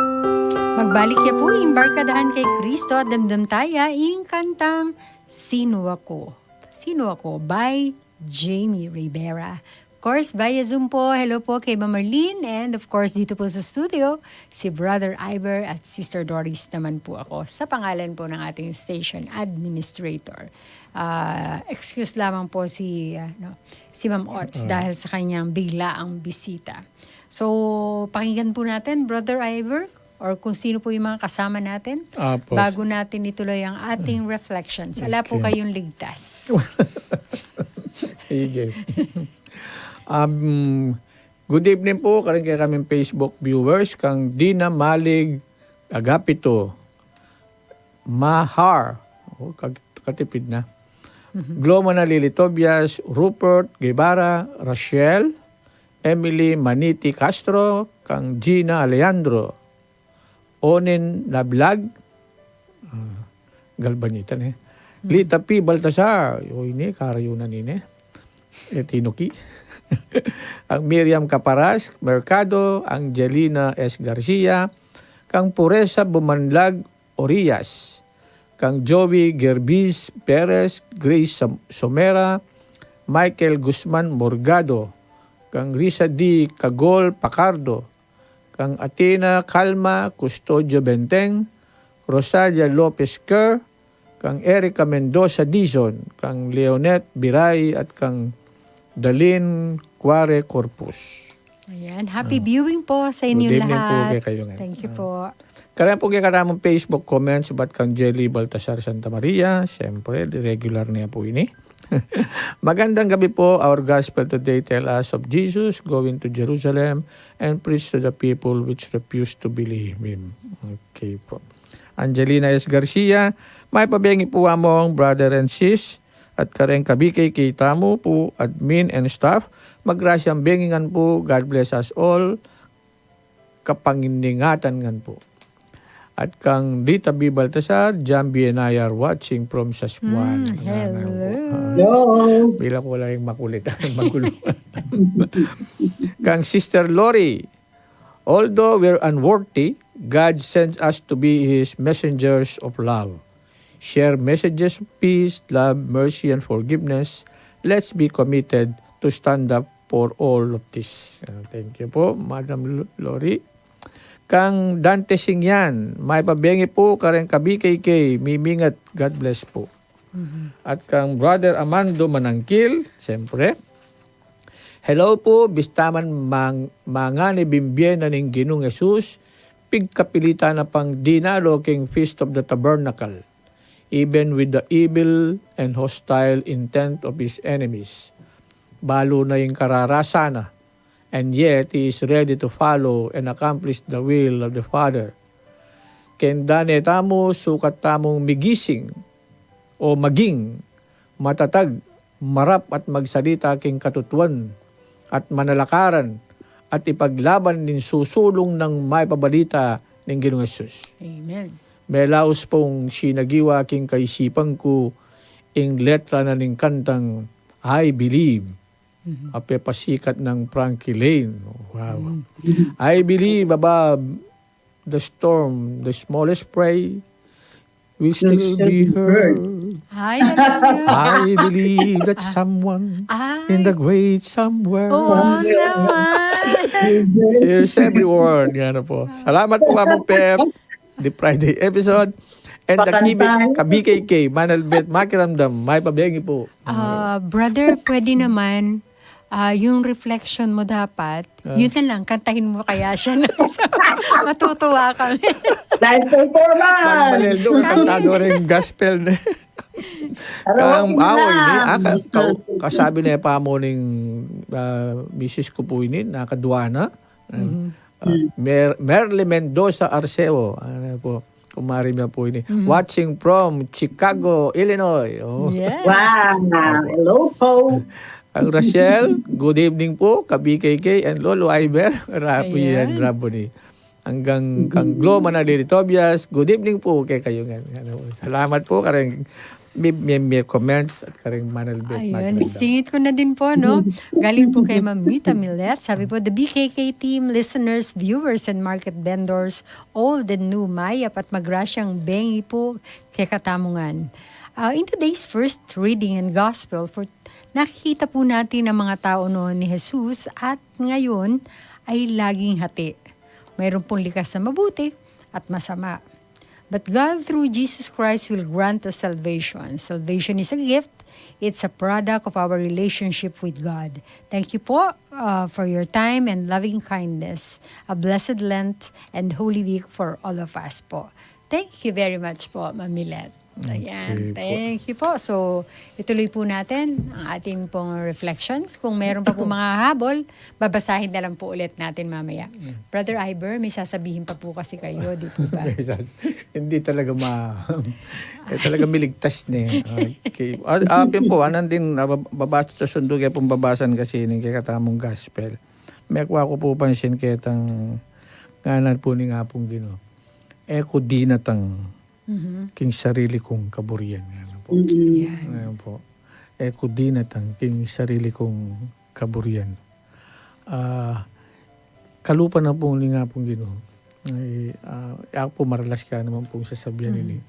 Magbalik ya pu ing Barkadahan kay Kristo at damdam taya ing kantang Sino Ako. Sino Ako by Jamie Rivera. Of course, via Zoom po. Hello po kay Ma'am Marlene. And of course, dito po sa studio, si Brother Iver at Sister Doris naman po ako sa pangalan po ng ating station administrator. Ah, excuse lamang po si, ano, si Ma'am Ots dahil sa kanyang biglaang bisita. So, pakinggan po natin, Brother Iver, or kung sino po yung mga kasama natin, Apo. Bago natin ituloy ang ating reflections. Ala po kayong ligtas. Sige. Um, good evening po, karing kaya kaming Facebook viewers, kang Dina Malig Agapito, Mahar, oh, kag-, katipid na. Gloma na Lily Tobias, Rupert Guevara, Rachel, Emily Maniti Castro, kang Gina Alejandro, Onin Nablag, ah, Galbanita ne. Lita P. Baltasar, o ini, karayunan ini. E, Tinuki. Ang Miriam Caparas Mercado, Angelina S. Garcia, kang Puresa Bumanlag Orias, kang Joey Gerbis Perez, Grace Som-, Somera, Michael Guzman Morgado, kang Risa D. Cagol Pacardo, kang Athena Calma Custodio Benteng, Rosalia Lopez Kerr, kang Erica Mendoza Dizon, kang Leonette Biray, at kang Dalin Cuare Corpus. Ayan. Happy viewing po sa inyong lahat. Good evening po kekayu ngan. Thank you po. Kareng po kekatamung Facebook comments, bat kang Jelly Baltasar Santa Maria, siyempre, regular ne po ini. Magandang gabi po. Our gospel today tell us of Jesus going to Jerusalem and preach to the people which refuse to believe him. Okay po. Angelina S. Garcia, mayap a bengi po among brother and sis, at kareng ka-B K K tamu po, admin and staff, magrasyang bengi ngan po, God bless us all, kapanginingatan ngan po. At kang Lita B. Baltasar, John B. and I are watching from Sasquan. Mm, hello. Hello. Bila ko lang yung makulit, magulo. Kang Sister Lori, although we're unworthy, God sends us to be His messengers of love. Share messages of peace, love, mercy, and forgiveness. Let's be committed to stand up for all of this. Ah, thank you po, Madam L-, Lori. Kang Dante Singyan, mayap a bengi po kareng ka-B K K, mimingat, God bless po. At kang Brother Amando Manangkil, siyempre. Hello po, bista man mang-, mangani bibie na ning Ginung Jesus, pigkapilitan na pang dinalo king Feast of the Tabernacle, even with the evil and hostile intent of his enemies. Balu na ing kararasan na, and yet he is ready to follow and accomplish the will of the Father. Keng dane tamu, sukat tamung migising o maging matatag, marap at magsalita king katutuan at manalakaran at ipaglaban ning susulung nang mayap a balita ning Ginung Jesus. Amen. Melaus pung sinagiwa king kaisipan ku ing letra na ning kantang I Believe. Mhm. A pepasikat nang Frankie Lane. Wow. Mm. I believe above the storm, the smallest prayer will still be heard. Ay, talaga. I believe that someone in the great somewhere. Oo naman. Here's every word. Yan na po. Salamat po, Mama Pep. The Friday episode. And the K B, ka-B K K, Manalbet Makiramdam, mayap a bengi po. Ah, brother, pwede naman, ah, yung reflection mo dapat, yun na lang, kantahin mo kaya siya. Matutuwa kami. Live performance! Pag maleldo, kantado rin yung gospel na. Kang away ni, ah, ka-, ka-, kasabi na pa mo ning, ah, misis ko po ini, nakadwa na. Ah, Mer-, Merly Mendoza Arceo, ano po, kumari niya po ini. Watching from Chicago, Illinois. Oh. Yes. Wow. Hello po. Kang Rachel, good evening po, ka-B K K and Lolo Iber, Rapi and Raboni. Hanggang kang Glo Manalili Tobias, good evening po kekayu ngan. Ano, salamat po, kareng may, may, may comments at kareng Manalbet. Ayun, Makiramdam. Singit ko na din po, no? Galing po kay Mamita Milet. Sabi po, "The B K K team, listeners, viewers, and market vendors, old and new, mayap at magrasyang bengi po kekatamu ngan." Ah, in today's first reading and gospel, for, nakikita po natin ang mga tao noon ni Jesus at ngayon ay laging hati. Mayroon pong likas na mabuti at masama. But God, through Jesus Christ, will grant us salvation. Salvation is a gift. It's a product of our relationship with God. Thank you po, uh, for your time and loving kindness. A blessed Lent and Holy Week for all of us po. Thank you very much po, Ma'am Milet. Ayan, okay po. Thank you po. So, ituloy po natin ang ating pong reflections. Kung meron pa po mga habol, babasahin na lang po ulit natin mamaya. Mm. Brother Iber, may sasabihin pa po kasi kayo, di po ba? Hindi talaga ma-, eh, talaga miligtas na eh. Okay. Ah, ah, yun po, anan din, ah, bab-, babasa, susundu kaya pong babasan kasi ning kekatamung gospel. May kuha ko po pansin ketang nganan po ning Apung Ginu. E ku dinatang Mhm. king sarili kung kaburian. Yan po. Mm-mm. Yan. Yan po. E ku dinatang king sarili kung kaburian. Ah, kalupa na pong linga pong Ginu. Ay, ah, e ku po maralas kaya naman pong sasabihan ini.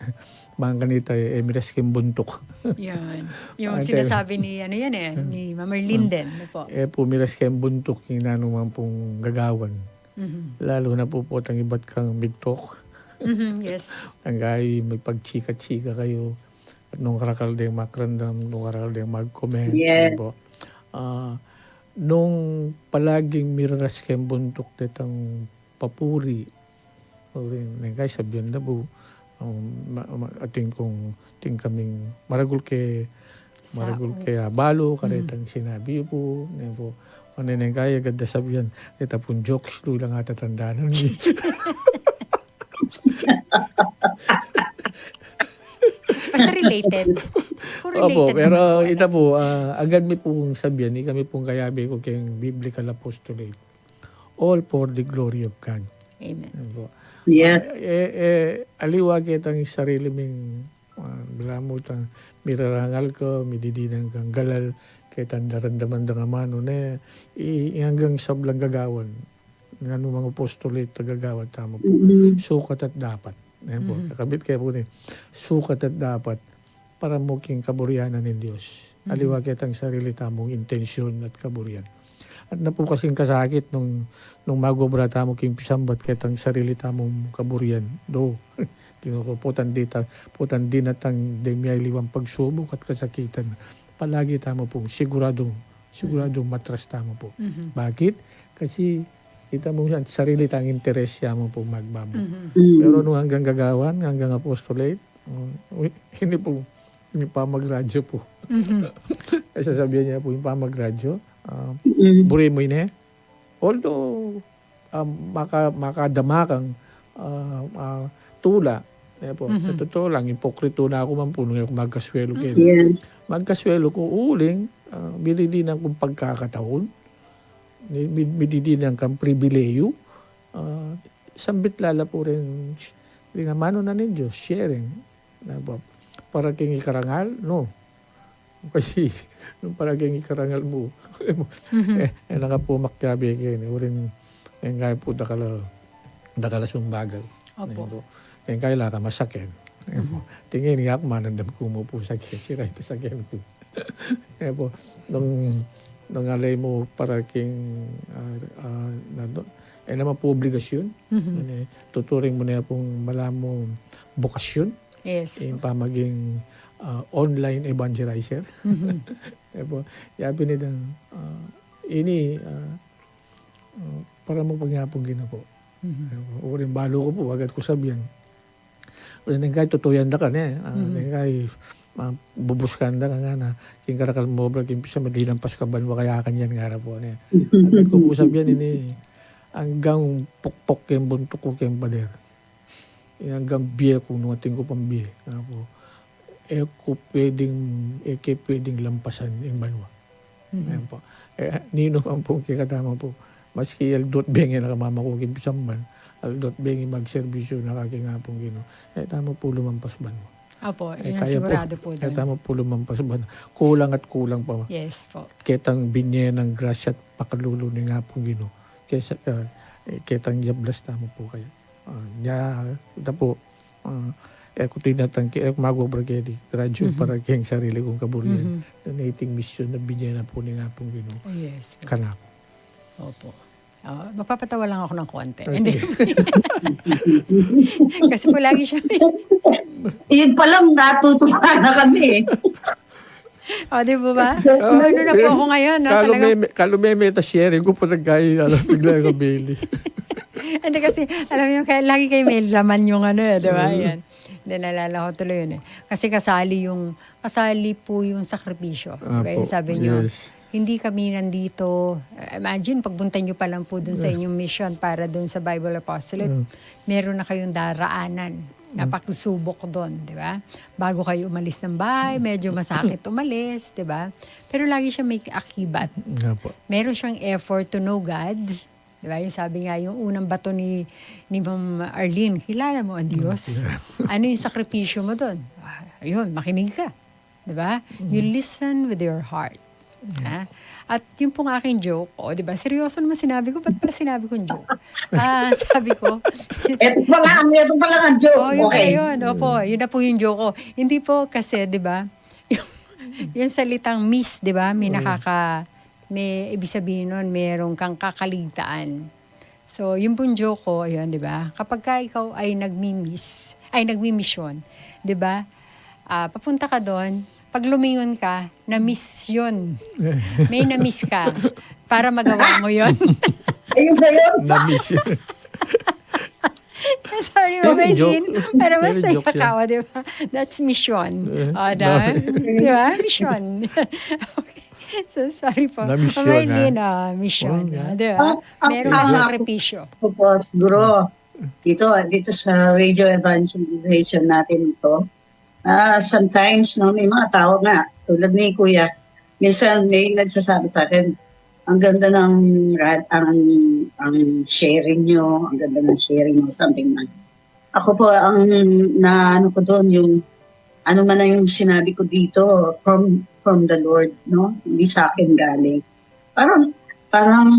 Bang kanita, eh, miras keng buntuk. Yan. Yung sinasabi ni, ano yan eh, ni Ma'am Merlin din, ano po? E ku miras keng buntuk, yung nanu man pong gagawan. Mhm. Lalu na po potang ibat kang migtok. Mhm, yes. Tanggayi, may pagchika-chika kayo. At nung karakal deng makiramdam, nung karakal deng mag-comment, yes, ano po. Ah, Nung palaging miraras keng buntuk detang papuri, uling neng kai sabian da pu, um, ma-, ma-, atin kung, atin kaming maragul ke, maragul ke abalu, karetang sinabi yu pu, neng pu, o neng kai agad da sabian, reta pung jokes, lu lang ata tandanan mi. Basta related. Kung related naman pu, pero ita pu, ah, agad mi pung sabian, ikami pung kayabe ku keng biblical apostolate. All for the glory of God. Amen. Ayan pu. Yes. Ah, e, e, aliwa ketang sarili ming, ah, balamu tang mirarangal ka, mididinan kang galal, ketang daramdaman dang amanu ne, i, anggang sablang gagawan. Nganumang apostolate a gagawan tamu pu. Sukat at dapat. Ayan pu, kakabit ke pu ne. Sukat at dapat para mu king kaburian ning Dios. Aliwa ketang sarili tamung intensyun at kaburian. At na pu kasing kasakit nung, nung magobra tamu king pisambat ketang sarili tamung kaburian. Do, kinuku-, putan dita, putan dinatang demialiwang pagsubuk at kasakitan. Palagi tamu pung siguradung, siguradung matras tamu pu. Bakit? Kasi ita mu yan, sarili tang interes ya mu pu magbaba. Pero nung anggang gagawan, anggang apostolate, um, ini pu, ini pamagradyo pu. Sasabian ya pu, ini pamagradyo, ah, buri mu ini. Although, ah, maka-, makadama kang, ah, ah, tula, e pu, sa totoo lang, ipokrito na ku man pu, nung e ku magkasuelu keni. Magkasuelu ku uling, ah, mididinan kung pagkakataun, mi-, mi-, mididinan kang pribileyu, ah, sambit lala pu ring, ring amanu na ning Dios, sharing. Na pu, para king ikarangal, no. Kasi, nung para king ikarangal mu, e, e, nakapumak ya be keni, uling, e, ngeni pu dakal a, dakal a sumbagal. Opo. Ayan pu. E, kailangan masaken. Ayan pu. Tingin ya, manandam ku mu pu saken, sira ita saken ku. Ayan pu, nung, nung alay mu para king, ah, ah, nanu, e naman pu obligasyun. Ini, tuturing mu ne pung malamu bokasyun. Yes. Ing pamaging, ah, online evangelizer. Ayan pu, ya pin itang, ah, ini, ah, ah, para mu panyapung Ginu pu. Ayan pu, uling balu ku pu, agad ku sabian. Uling neng kai tutu yan da ka ne, ah, neng kai, ah, bubuskan da ka ngana, king karakal mu obra, king pisambat, linampas ka banua kaya kanyan ngara pu ne. Agad ku pu sabian ini, anggang pukpok keng buntuk ku keng pader. Anggang bie ku, nung atin ku pang bie, aku, e ku pwedeng, e ke pwedeng lampasan ing banua. Ayan pu. E, ninu man pung kekatamu pu, maski aldo't bengi na ka mamaku king pisamban, aldo't bengi magserbisyu na ka king Apung Ginu, e tamu pu lumampas banua. Opo, e, yun ang kaya pu, sigurado po e dun. Tamu pu lumampas banua. Kulang at kulang pa. Yes po. Ketang binye nang grasya at pakalulu ning Apung Ginu. Kesa, e, ketang yablas tamu pu kaya. Ah, nya, ita pu, ah, e ku tinatangke, e ku magobra keni, radyu para keng sarili kung kaburian. Nung iting misyon na binye na pu ning Apung Ginu. Yes. Kanaku. Opo. Ah, magpapatawa lang ako ng konti. Ay, hindi. Kasi po lagi siya may Yun palang natutuwa na kami eh. O, di ba? So, ano na po ako ngayon, no? Talagang kalu me-, kalu me-meta sharing ku pu, nagkai, alam, bigla yung kabili. Hindi kasi, alam niyo, kaya lagi kayo may laman yung ano, eh, di ba? Yan. Hindi, naalala ko tuloy yun, eh. Kasi kasali yung, kasali po yung sakripisyo. Di ba? Yung sabi niyo, hindi kami nandito. Imagine, pagpunta niyo pa lang po dun sa inyong mission para dun sa Bible Apostolate, meron na kayong daraanan na pagsubok dun, di ba? Bago kayo umalis ng bahay, medyo masakit umalis, di ba? Pero lagi siya may akibat. Meron siyang effort to know God, di ba? Yung sabi nga, yung unang bato ni, ni Ma'am Arlene, kilala mo ang Diyos? Ano yung sakripisyo mo dun? Ah, ayun, makinig ka. Di ba? You listen with your heart. Ha? At yung pong aking joke, o, di ba? Seryoso naman sinabi ko, ba't pala sinabi kong joke? Ah, sabi ko, Eto pala, ang, eto pala ang joke. Oh, yun pala yun. Opo, yun na po yung joke ko. Hindi po kasi, di ba? Yung, yung salitang miss, di ba? May nakaka-, may ibig sabihin nun, meron kang kakaligtaan. So, yung pong joke ko, ayun, di ba? Kapag ka ikaw ay nagmi-miss, ay nagmi-mission, di ba? Ah, papunta ka doon, pag lumingon ka, na-miss yun. May na-miss ka para magawa mo yun. Ayun ba yun? Na-miss yun. Sorry, Ma'am Marlene. Pero masaya ka, o, di ba? That's mission. O, da? Di ba? Mission. Okay. So, sorry po. Na-mission, Ma'am Marlene, ah, mission. O, di ba? Merong sakripisyo. Opo, siguro. Dito, dito sa radio evangelization natin ito, ah, sometimes, no, may mga tao nga, tulad ni Kuya, minsan may nagsasabi sa akin, "Ang ganda ng rad-, ang, ang sharing nyo, ang ganda ng sharing nyo," something like. Ako po, ang naano ko doon, yung ano man na yung sinabi ko dito, from, from the Lord, no? Hindi sa akin galing. Parang, parang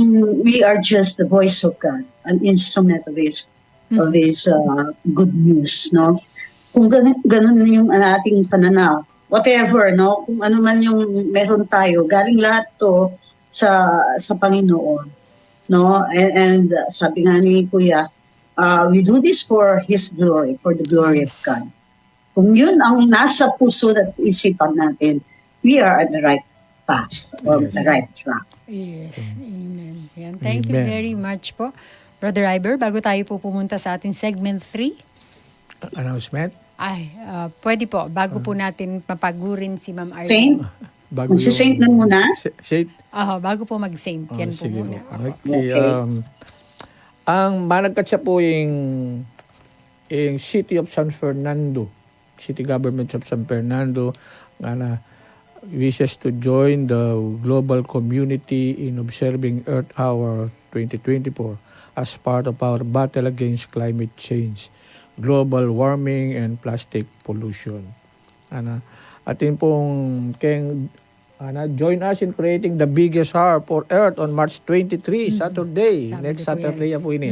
we are just the voice of God, an instrument of His, of His, uh, good news, no? Kung ganun, ganun yung ating pananaw, whatever, no? Kung ano man yung meron tayo, galing lahat to sa, sa Panginoon, no? And, and, uh, sabi nga ni Kuya, uh, we do this for His glory, for the glory of God. Kung yun ang nasa puso at isipan natin, we are at the right path or the right track. Yes. Amen. Yan. Thank you very much po, Brother Iber. Bago tayo po pumunta sa ating segment three. Announcement? Ay, ah, pwede po. Bago po natin mapagurin si Ma'am Arlene. Saint? Bago Magsi-saint na muna? Sa-, saint? Aha, bago po mag-saint. Yan po muna. Okay. Um, ang managkat siya po yung, yung City of San Fernando, City Government of San Fernando, nga na wishes to join the global community in observing Earth Hour twenty twenty-four as part of our battle against climate change, global warming, and plastic pollution. Ana, atin pong keng, ana, join us in creating the biggest hour for Earth on March twenty-three, Saturday. Next Saturday ya po ini.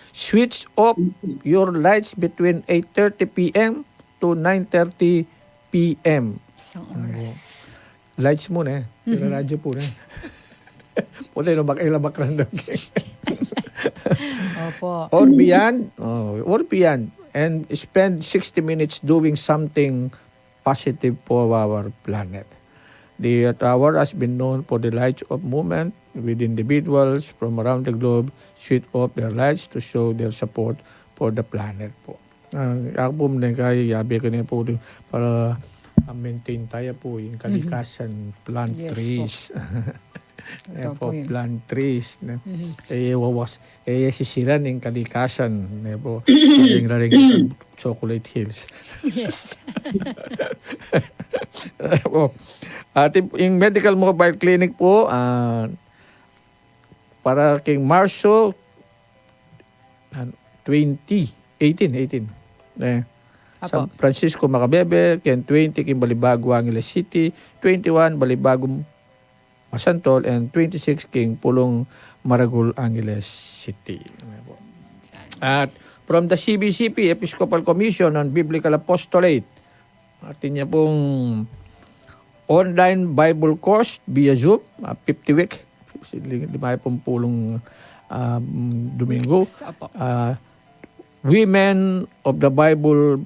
Switch off your lights between eight thirty p m to nine thirty p m. Isang oras. Lights muna eh. Pero radyo po na eh. Puta, ilabak, ilabak lang daw. Opo. Or beyond, oh, or beyond, and spend sixty minutes doing something positive for our planet. The Earth Hour has been known for the lights of movement with individuals from around the globe switch off their lights to show their support for the planet po. Ah, aku po, menengkay, yabe ko ne po para, ah, maintain tayo po yung kalikasan, plant trees. Ito po, plant trees, ne? Eh, wawas, eh, sisiran yung kalikasan, ne po? Saring-raring chocolate hills. Yes. Po. Atin yung medical mobile clinic po, ah, para kay Marso, ah, twenty, eighteen, eighteen. Eh, San Francisco Macabebe, ken twenty king Balibago, Angeles City, twenty-one Balibago, Masantol, and twenty-six king Pulong, Maragul, Angeles City. At from the C B C P, Episcopal Commission on Biblical Apostolate, atin ya pong online Bible course via Zoom, ah, fifty week, lim-, lima pung pulong, ah, Domingo. Weeks, apo. Ah, Women of the Bible,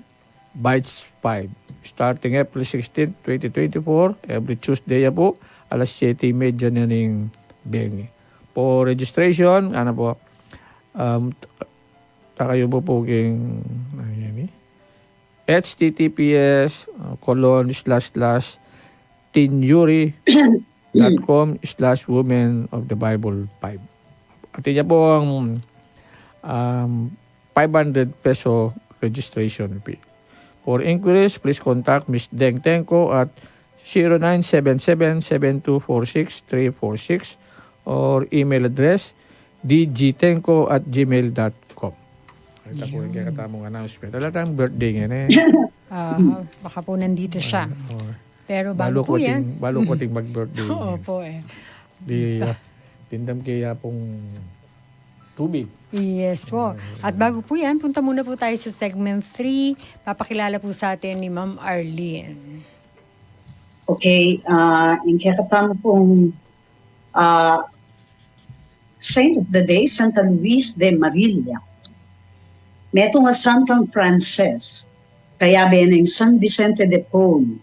batch five. Starting April sixteen, twenty twenty-four, every Tuesday ya po, alas siyete y media na ning bengi. For registration, ano po, um, t-, takayo po po king, ano yan eh? H T T P S, uh, colon, slash, slash, tinyuri dot com slash women of the Bible five. Atin ya pong, um, five hundred peso registration fee. For inquiries, please contact Miss Deng Tenko at zero nine seven seven, seven two four six, three four six or email address d g tenko at gmail dot com. Ita po yung kekatamung announcement. Ala tang birthday niya, eh. Ah, baka po nandito siya. Pero bago po yan. Balu ko ting mag-birthday. Opo, eh. Di, ah, dindam kaya pong tubig. Yes po. At bago po yan, punta muna po tayo sa segment three. Papakilala po sa atin ni Ma'am Arlene. Okay, ah, yung kekatamu pong, ah, Saint of the Day, Santa Luis de Marilla. Metung a Santang Frances, kayabe neng San Vicente de Paul,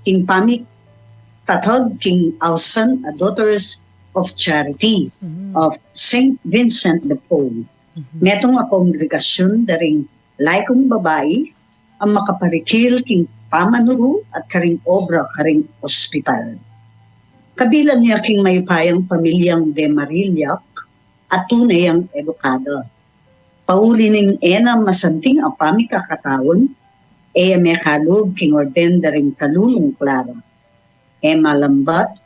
king pamitatag king ausan a Daughters of Charity of Saint Vincent de Paul. Metung a kongregasyun da ring laikung babai a makaparikil king pamanuru at karing obra karing ospital. Kabilang ya king mayupayang pamilyang de Marillac a tune yang edukada. Pauli ning e na masanting a pamikakataun, e ya mekalub king orden da ring Talulung Clara. E malambat,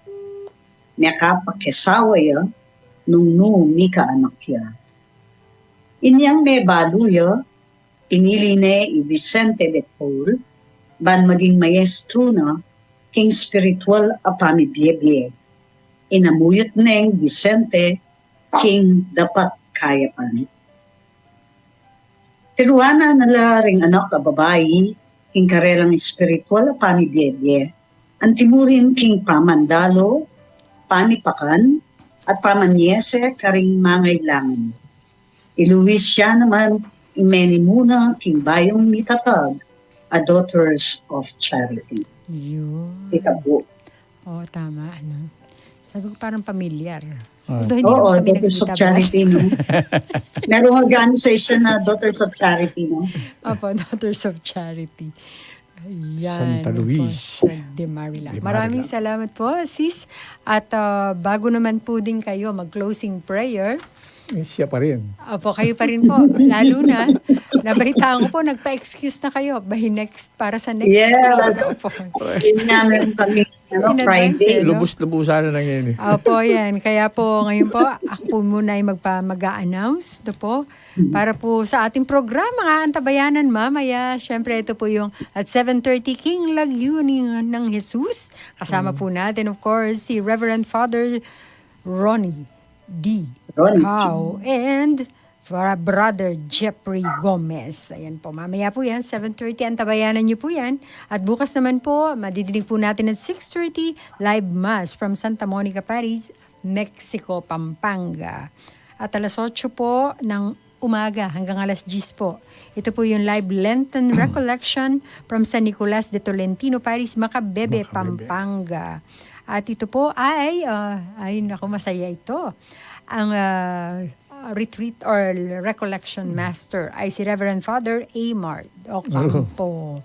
mekapakesawa ya nung nu mikaanak ya. Inyang mebalu ya, pinili ne i Vicente de Paul ban maging maestru na king spiritual a pamibiebie. Inamuyut neng Vicente king dapat kayapan. Tiruanan na la ring anak a babai king karelang spiritual a pamibiebie, antimurin king pamandalo, pamipakan, at pamanyese karing mangailangan. I Luis ya naman ing menimuna king bayung mitatag a Daughters of Charity. Yun. Ika po. Oo, tama, ano. Sabi ko, parang pamilyar. Ah. Although hindi Oo, naman kami Daughters of nagkita, Charity, no? Merong organization na Daughters of Charity, no? Opo, Daughters of Charity. Ayan, Santa yun po, Luis. Sa De Marillac. De Maraming Marillac. Salamat po, sis. At, ah, bago naman po din kayo mag-closing prayer, Eh, siya pa rin. Opo, kayo pa rin po. Lalo na, nabalitaan ko po, nagpa-excuse na kayo by next, para sa next Yes. week. Opo. Yun nga, meron kami, ano, In advance, Friday. eh, no? Lubus-lubusan na lang yan, eh. Opo, yan. Kaya po, ngayon po, ako muna ay magpa-, mag-a-announce, no po, para po sa ating programa, Antabayanan, mamaya. Siyempre, ito po yung at seven thirty, King Layunin ng Jesus. Kasama po natin, of course, si Reverend Father Ronnie D. Ronnie D. Cao and Fra-, Brother Jeffrey Gomez. Ayan po, mamaya po yan, seven thirty, antabayanan niyo po yan. At bukas naman po, madidinig po natin at six thirty, live Mass from Santa Monica Parish, Mexico, Pampanga. At alas otso po ng umaga hanggang alas diyes po. Ito po yung live Lenten Recollection from San Nicolas de Tolentino Parish, Macabebe, Macabebe. Pampanga. At ito po ay, ah, ay naku, masaya ito. Ang, ah, retreat or recollection master ay si Reverend Father Amart Ocampo.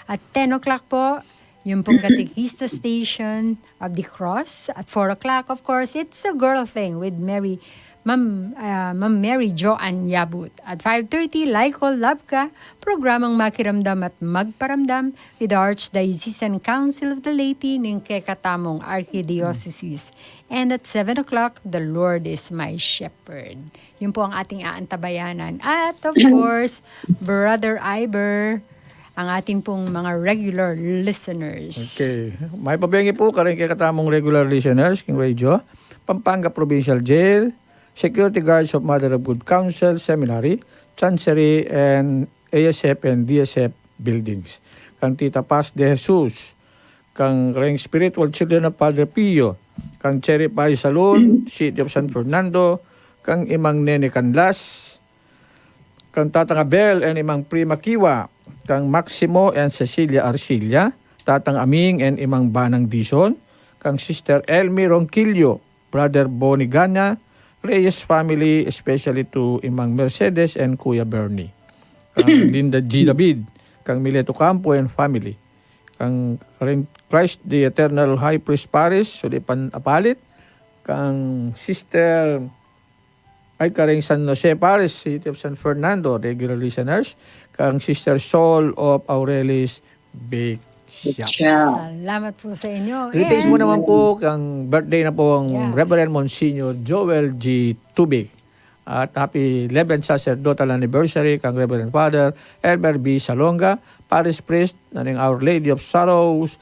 At ten o'clock po, yung pong Katekista Station of the Cross. At four o'clock, of course, It's a Girl Thing with Mary, Ma'am, ah, Ma'am Mary Joanne Yabut. At five thirty, Like Ko, Love Ka, programang makiramdam at magparamdam with the Archdiocesan Council of the Laity ning kekatamung Archdiocese. And at seven o'clock, The Lord Is My Shepherd. Yun po ang ating aantabayanan. At of course, Brother Iber, ang ating pong mga regular listeners. Okay. Mayap a bengi po karing kekatamung regular listeners king radio, Pampanga Provincial Jail, Security Guards of Mother of Good Counsel Seminary, Chancery, and A S F and D S F buildings. Kang Tita Paz de Jesus, kang, karing Spiritual Children of Padre Pio, kang Cherry Pie Salon, City of San Fernando, kang Imang Nene Canlas, kang Tatang Abel and Imang Prima Kiwa, kang Maximo and Cecilia Arcilla, Tatang Aming and Imang Banang Dizon, kang Sister Elmi Ronquillo, Brother Bonnie Gana, Reyes family, especially to Imang Mercedes and Kuya Bernie. Kang Linda G. David, kang Mileto Campo and family. Kang, karing Christ the Eternal High Priest Parish, Sulipan Apalit. Kang Sister, ay, karing San Jose Parish, City of San Fernando, regular listeners. Kang Sister Sol of Aurelis, Big Shop. Big Shop. Salamat po sa inyo. Greetings And mo naman po kang birthday na po ang Yeah. Reverend Monsignor Joel G. Tubig. At happy eleventh sacerdotal anniversary kang Reverend Father Elmer B. Salonga, Parish Priest na ning Our Lady of Sorrows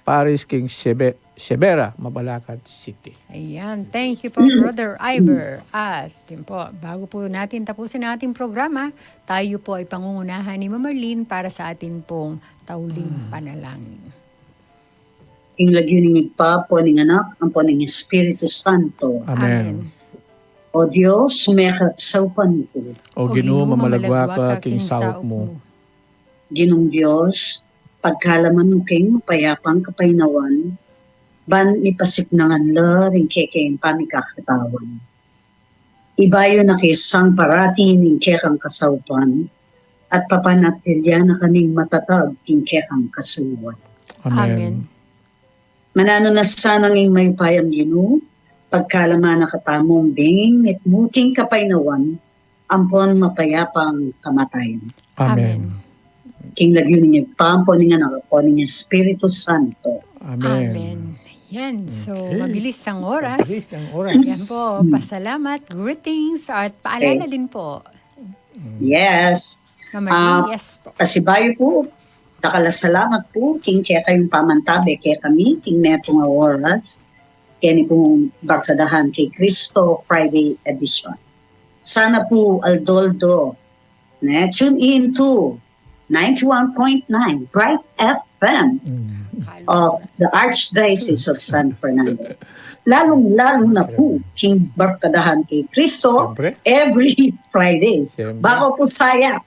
Parish king Sebe-, Sebera, Mabalacat City. Ayan. Thank you po, Brother Iber. At yun po, bago po natin tapusin ang ating programa, tayo po ay pangungunahan ni Mama Marlene para sa atin pong tauling panalangin. King lagyu ning Ibpa, ampo ning Anak, ampo ning Espiritu Santo. Amen. Amen. O Dios, mekasaupan ku. O Ginu, mamalagwa ka king saup mu. Ginung Dios, pagkalaman mu keng mapayapang kapaynawan, ban mipasiknangan la ring kekeng pamikakatawan. Ibayu na ke sang parati ning kekang kasaupan, at papanatilian na kaming matatag king kekang kasunduan. Amen. Amen. Mananu na sana ing mayupayang Ginu, pagkalaman na katamung benging mitmu king kapaynawan, ampon mapayapang kamatayan. Amen. Amen. King lagyu ning Ibpa, ampon ning Anak, ampon ning Espiritu Santo. Amen. Amen. Yan. So, okay. Mabilis ang oras. Mabilis ang oras. Yan po. Mm. Pasalamat, greetings, at paalala, okay, din po. Mm. Yes. Mama Lynn, ah, yes po. Pasibayu po, dakal a salamat po king kekayung pamantabe kekami king metung a oras keni pung Barkadahan kay Cristo Friday edition. Sana po aldo-aldo, ne, tune in to ninety-one point nine Bright F M, mm, of the Archdiocese of San Fernando. Lalong-lalo na po king Barkadahan kay Cristo, siyempre, every Friday. Siyempre. Bako po saya.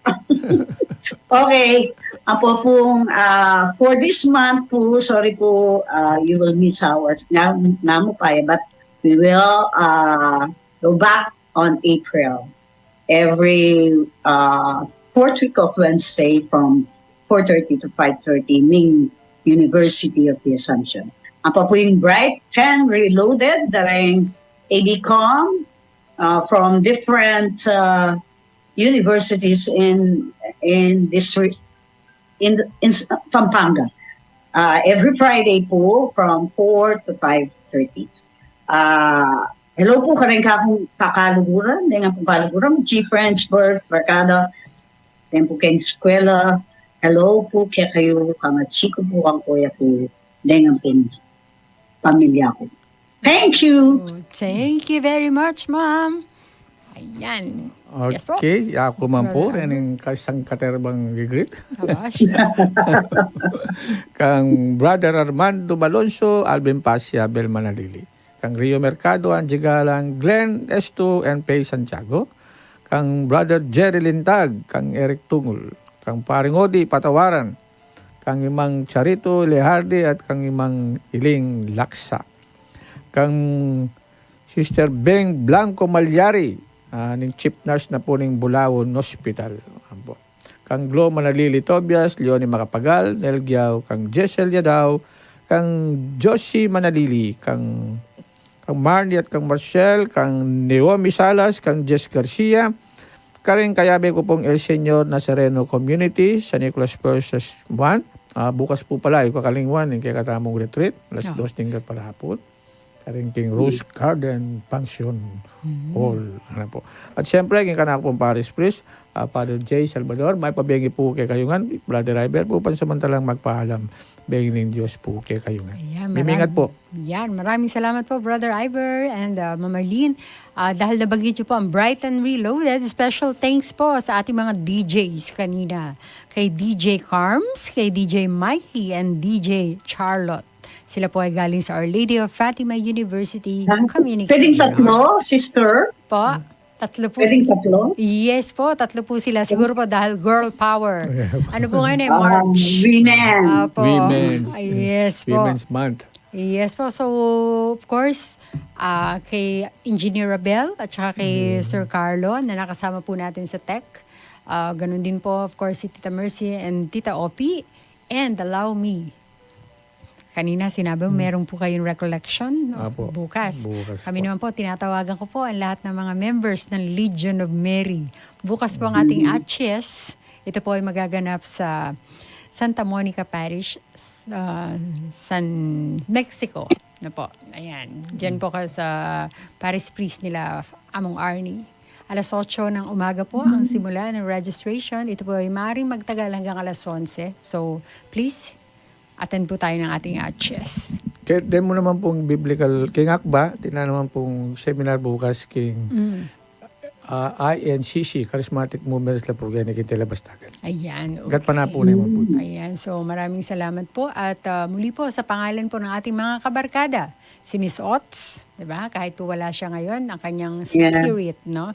Okay. Apo pong, ah, for this month po, sorry po, ah, you will miss ours. Nga, nga mo pa, but we will, ah, go back on April. Every, uh, fourth week of Wednesday from four thirty to five thirty, ning University of the Assumption. Ang pa po yung Bright ten Reloaded, dareng A B Com, uh, from different, uh, universities in, in this re-, in, in Pampanga. Uh, every Friday po from four to five thirty. Uh, hello po, kareng kakung kakaluguran, deng ampong kaluguran, G friends, birds, barkada, deng po keng eskwela. Hello po kekayu, kang atsi ku po, kang kuya ku, deng ampong pamilya ku. Thank you. So, thank you very much, ma'am. Ayan. Yes po. Okay, aku man po, brother Armando. Ning kasang katerbang gigrit. Abash. Kang Brother Armando Malonzo, Alvin Pasia, Bel Manalili. Kang Rio Mercado, Angie Galang, Glenn Esto, and Pei Santiago. Kang Brother Jerry Lintag, kang Eric Tungul, kang Paring Odi Patawaran, kang Imang Charito Lehardi, at kang Imang Iling Laksa. Kang Sister Beng Blanco Malyari, ah, ning chief nurse na po ning Bulaon Hospital. Ampo. Kang Glo Manalili Tobias, Leonie Macapagal, Nel Giao, kang Jessel Yadao, kang Josie Manalili, kang, kang Marnie at kang Marcel, kang Naomi Salas, kang Jess Garcia, karing kayabe ku pong El Señor Nazareno Community, San Nicolas Versus Juan. Ah, bukas po pala, e ku kakalingwan, ing kekatamung retreat, alas dos ning kaparapun. Karing king Rose Garden Function Hall. Ano po. At siyempre, king kanaku pong parish priest, ah, Father Jay Salvador, mayap a bengi po kekayu ngan, Brother Iber po, pansamantalang magpaalam, bengi ning Dios po kekayu ngan. Ayan, mimingat po. Yan, maraming salamat po, Brother Iber and, uh, Mama Lynn. Ah, dahil nabanggit niyo po ang Bright and Reloaded, special thanks po sa ating mga D Js kanina. Kay D J Carms, kay D J Mikey, and D J Charlotte. Sila po ay galing sa Our Lady of Fatima University Communication Arts. Pwedeng tatlo, sister? Po? Tatlo po. Pwedeng tatlo? Yes po, tatlo po sila. Siguro po dahil girl power. Ano po ngayon eh, March. Ah, women. Apo. Women's, ah, yes po. Women's Month. Yes po. So, of course, ah, kay Engineer Abel at saka kay Sir Carlo na nakasama po natin sa tech. Ah, ganun din po, of course, si Tita Mercy and Tita Opi. And allow me, kanina sinabi mo, meron po kayong recollection, no? Apo. Bukas. Bukas po. Kami naman po, tinatawagan ko po ang lahat ng mga members ng Legion of Mary. Bukas po ang ating Atches. Ito po ay magaganap sa Santa Monica Parish, s-, ah, San Mexico. Na po. Ayan. Diyan po ka sa parish priest nila, Among Arnie. Alas otso ng umaga po ang simula ng registration. Ito po ay maaaring magtagal hanggang alas onse. So, please, attend po tayo ng ating Atches. Kaya din mo naman pong biblical, kay ngak ba, tina naman pong seminar bukas king, ah, I N C C, Charismatic Movement, la po kaya ni Kitela Bastagan. Ayan, okay. Gat pa na po naman po. Ayan, so maraming salamat po. At, ah, muli po, sa pangalan po ng ating mga kabarkada, si Miss Ots, di ba? Kahit po wala siya ngayon, ang kanyang spirit, no?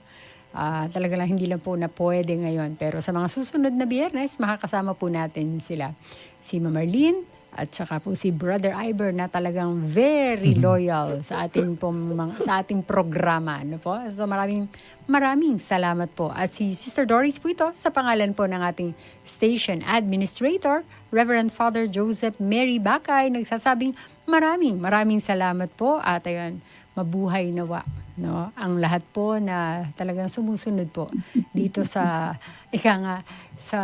Ah, talaga lang hindi lang po na pwede ngayon. Pero sa mga susunod na Biyernes, makakasama po natin sila. Si Ma'am Marlene at saka po si Brother Iver na talagang very loyal sa ating pong mga, sa ating programa, no po? So maraming, maraming salamat po. At si Sister Doris po ito sa pangalan po ng ating station administrator, Reverend Father Joseph Mary Bacay, nagsasabing maraming, maraming salamat po. At ayun, mabuhay nawa, no? Ang lahat po na talagang sumusunod po dito sa, ika nga, sa,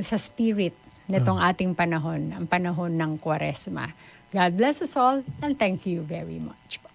sa spirit nitong ating panahon, ang panahon ng Kwaresma. God bless us all and thank you very much po.